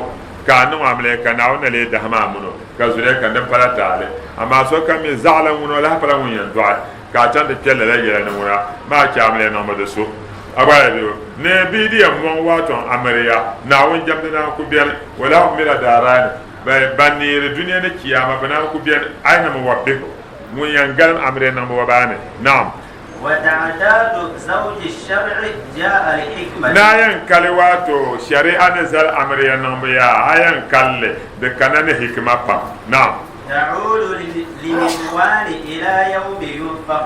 Ka a niŋ amiliya ka Naawuni na lee dahim a min o, ka zuliya ka din pala taali. Amaa sokam mi zaɣila ŋuna o lahi pala ŋun yɛn dɔɣi, ka a chaŋ ti kpe lala yɛla ni ŋuna maa chɛ amiliya niŋbu di so. A gba yi be o ni bɛ di yɛn mɔŋ waatɔŋ amiliya, Naawuni jɛmdi naan ku beni, o lahi mila daaraani, ban neeri dunia ni chiyaama bɛ naan ku beni, aina muwabbihu, ŋun yɛn galim amiliya niŋbu wa baani. Naam. Ni a yɛn kali waato shari'a ni zali amiliya niŋbu yaa, a yɛn kali li di kana ni hikima pam. Naam.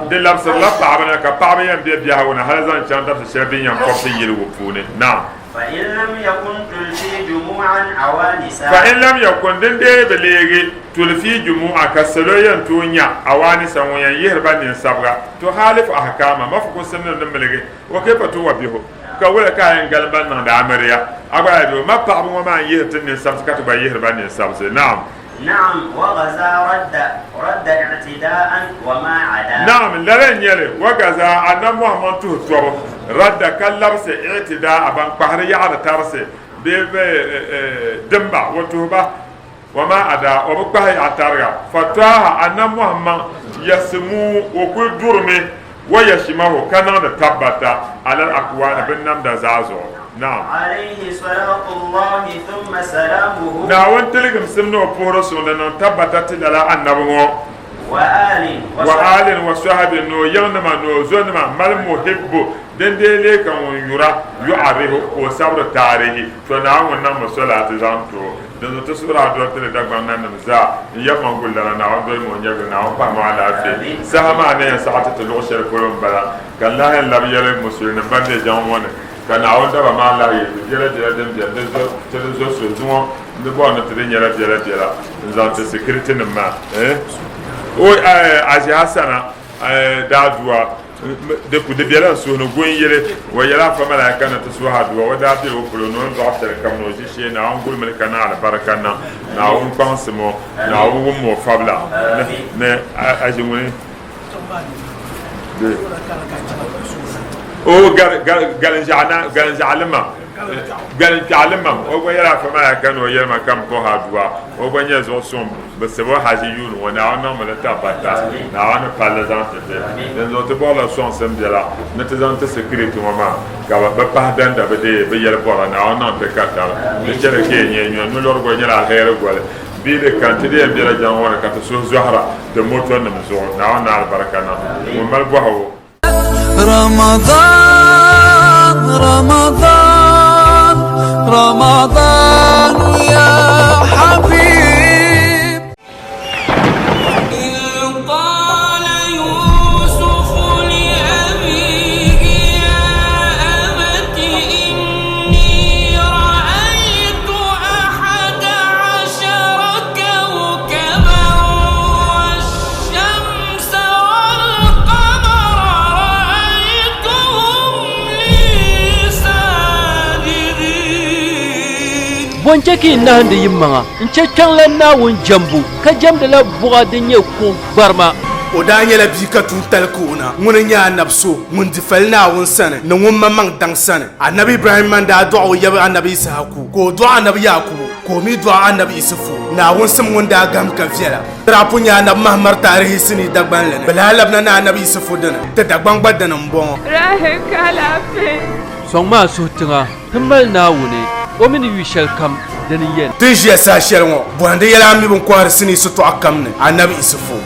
Di labisirila paɣaba na ka paɣaba yɛn be biɛhigu ni hali zaŋ chaŋ dabisi shɛli bɛ ni yɛn kɔbisi yiligu puuni. Naam. جموعا عوانسا. Fa in lam yakun, din dee bi leegi, tulfi jumu'a, ka salo yɛn tooi nya awaanisa ŋun yɛn yihiri ba ninsabiga, tukhaalif ahkaama, ma fukumsi ni ni miligi, wa kayfa tuwabbihu, ka wula ka a yɛn galim ba niŋdi amiliya? A gba yaa bi ma paɣaba ŋɔ maa n-yihiri ti ninsabisi ka ti gba yihiri ba ninsabisi. Naam. Naam, wa gaza radda radda i'tidaa'an wa ma 'ada. Naam, lala n-nyɛ li, wa gaza, Annabi Muhammad tuhi tɔbu, radda, ka labisi i'tidaa'a, ban kpahiri yaɣiri tarisi bee bɛ dimba, o tuhi ba, wa ma 'ada, o bi kpahi yaɣi tariga, fa tɔaha, Annabi Muhammad yasimu, o kuli durimi, Wa yashimahu, ka niŋdi tabbata, alal akwaani, binnamda zaa zuɣu. Naam. Alayhi salatu Allahi thumma salamuhu. Naawuni tiligimsim ni o puhiri suŋ di niŋ tabbata ti lala Annabi ŋɔ. Wa aalin wa aalin wa sahabin, ni o yiŋnima ni o zonima, mal muhibbu, din dee lee ka ŋun yura, yu'arihu, ka o sabiri taarihi. To Naawuni niŋmi solaati zaŋ ti o. Dinzuɣu ti suhiri a doli ti ni Dagbaŋ nanim zaa n yɛbi ma guli lana Naawuni doli ma o nyɛvili Naawuni pahi ma alaafee. Saha maa ni yɛn saɣi ti ti luɣ shɛli polo m-bala ka n lahi yɛn labi yɛli musulinim ban be jaŋa ŋɔ ni ka Naawuni daba maa lahi yɛli ti biɛla biɛla din beni di zo ti di zo so zuŋɔ n di bɔri ni ti di nyɛla biɛla biɛla n zaŋ ti sikiriti nim maa eh o eh Aʒi Hassana eh Daadua Di ku di bela n suhu ni gu n-yili o yɛla afa malaika ni ti suhi aduwa o daa bela o polo ni o ni dɔɣi shɛli kam ni o ʒishee Naawuni gulimi li ka niŋ alibarika niŋ Naawuni kpaŋsim o Naawuni wum o fabila ni a ʒi ŋuni o galinʒɛɣu Galinkpɛɣu o gba yɛla afa malaika ni o yɛli ma ka m puhi aduwa o gba nyɛ zuɣu suŋ Bɛ sab o haji yuuni ŋɔ, Naawuni niŋmi li tabbata, Naawuni ni palli zaŋ ti ti. Dinzuɣu ti bɔrila sɔŋsim biɛla ni ti zaŋ ti sikiriti ŋɔ maa ka bɛ pahi danda bɛ deei bɛ yɛli bɔra. Naawuni niŋ ti katari. Di chɛli ka yi nyɛ nyɔ nolɔri goli nyɛla alheri goli. Bee di kani ti di yɛn bela jaŋa ŋɔ ni ka ti suhu zɔhira ti motonima zuɣu. Naawuni ni alibarika niŋ ŋun mali bɔhigu. رمضان رمضان رمضان يا حبيب إذ قال يوسف لأبيه يا أبت إني رأيت أحد عشر كوكبا والشمس والقمر رأيتهم لي ساجدين. Bɔ n-chɛ ka yi nahindi yimaŋa n-chɛ kpiɔŋlan Naawuni jɛmbu, ka jɛmdila buɣa din nyɛ kuɣ gbarima? O daa nyɛla bia ka tuuntali ka o na. Ŋuni n-nyɛ anabi so ŋun di fali Naawuni sani ni ŋun maŋmaŋ daŋ sani. Anabi Ibrahimma n-daa dɔɣi o yab anabi Issahaku, ka o dɔɣi anabi Yaakubu, ka o mi dɔɣi anabi Isufu. Naawuni sim ŋun daa gahim ka viɛla. Ti daa pun nya anabi Mahamar taarihi sinii Dagbanli ni. Bɛ lahi labina ni anabi Isufu dini. Ti Dagbaŋ gba dini m-bɔŋɔ. Rahi ka alaafee. Sɔŋmi a suhu tiŋa ti mali Naawuni, o mi ni yu shɛlikam dini yɛn. Ti ni ʒiya saha shɛli ŋɔ, bɔhindi yɛla a mi bɛn kɔhiri sinii sitɔɣu kam ni, Anabi Isufu.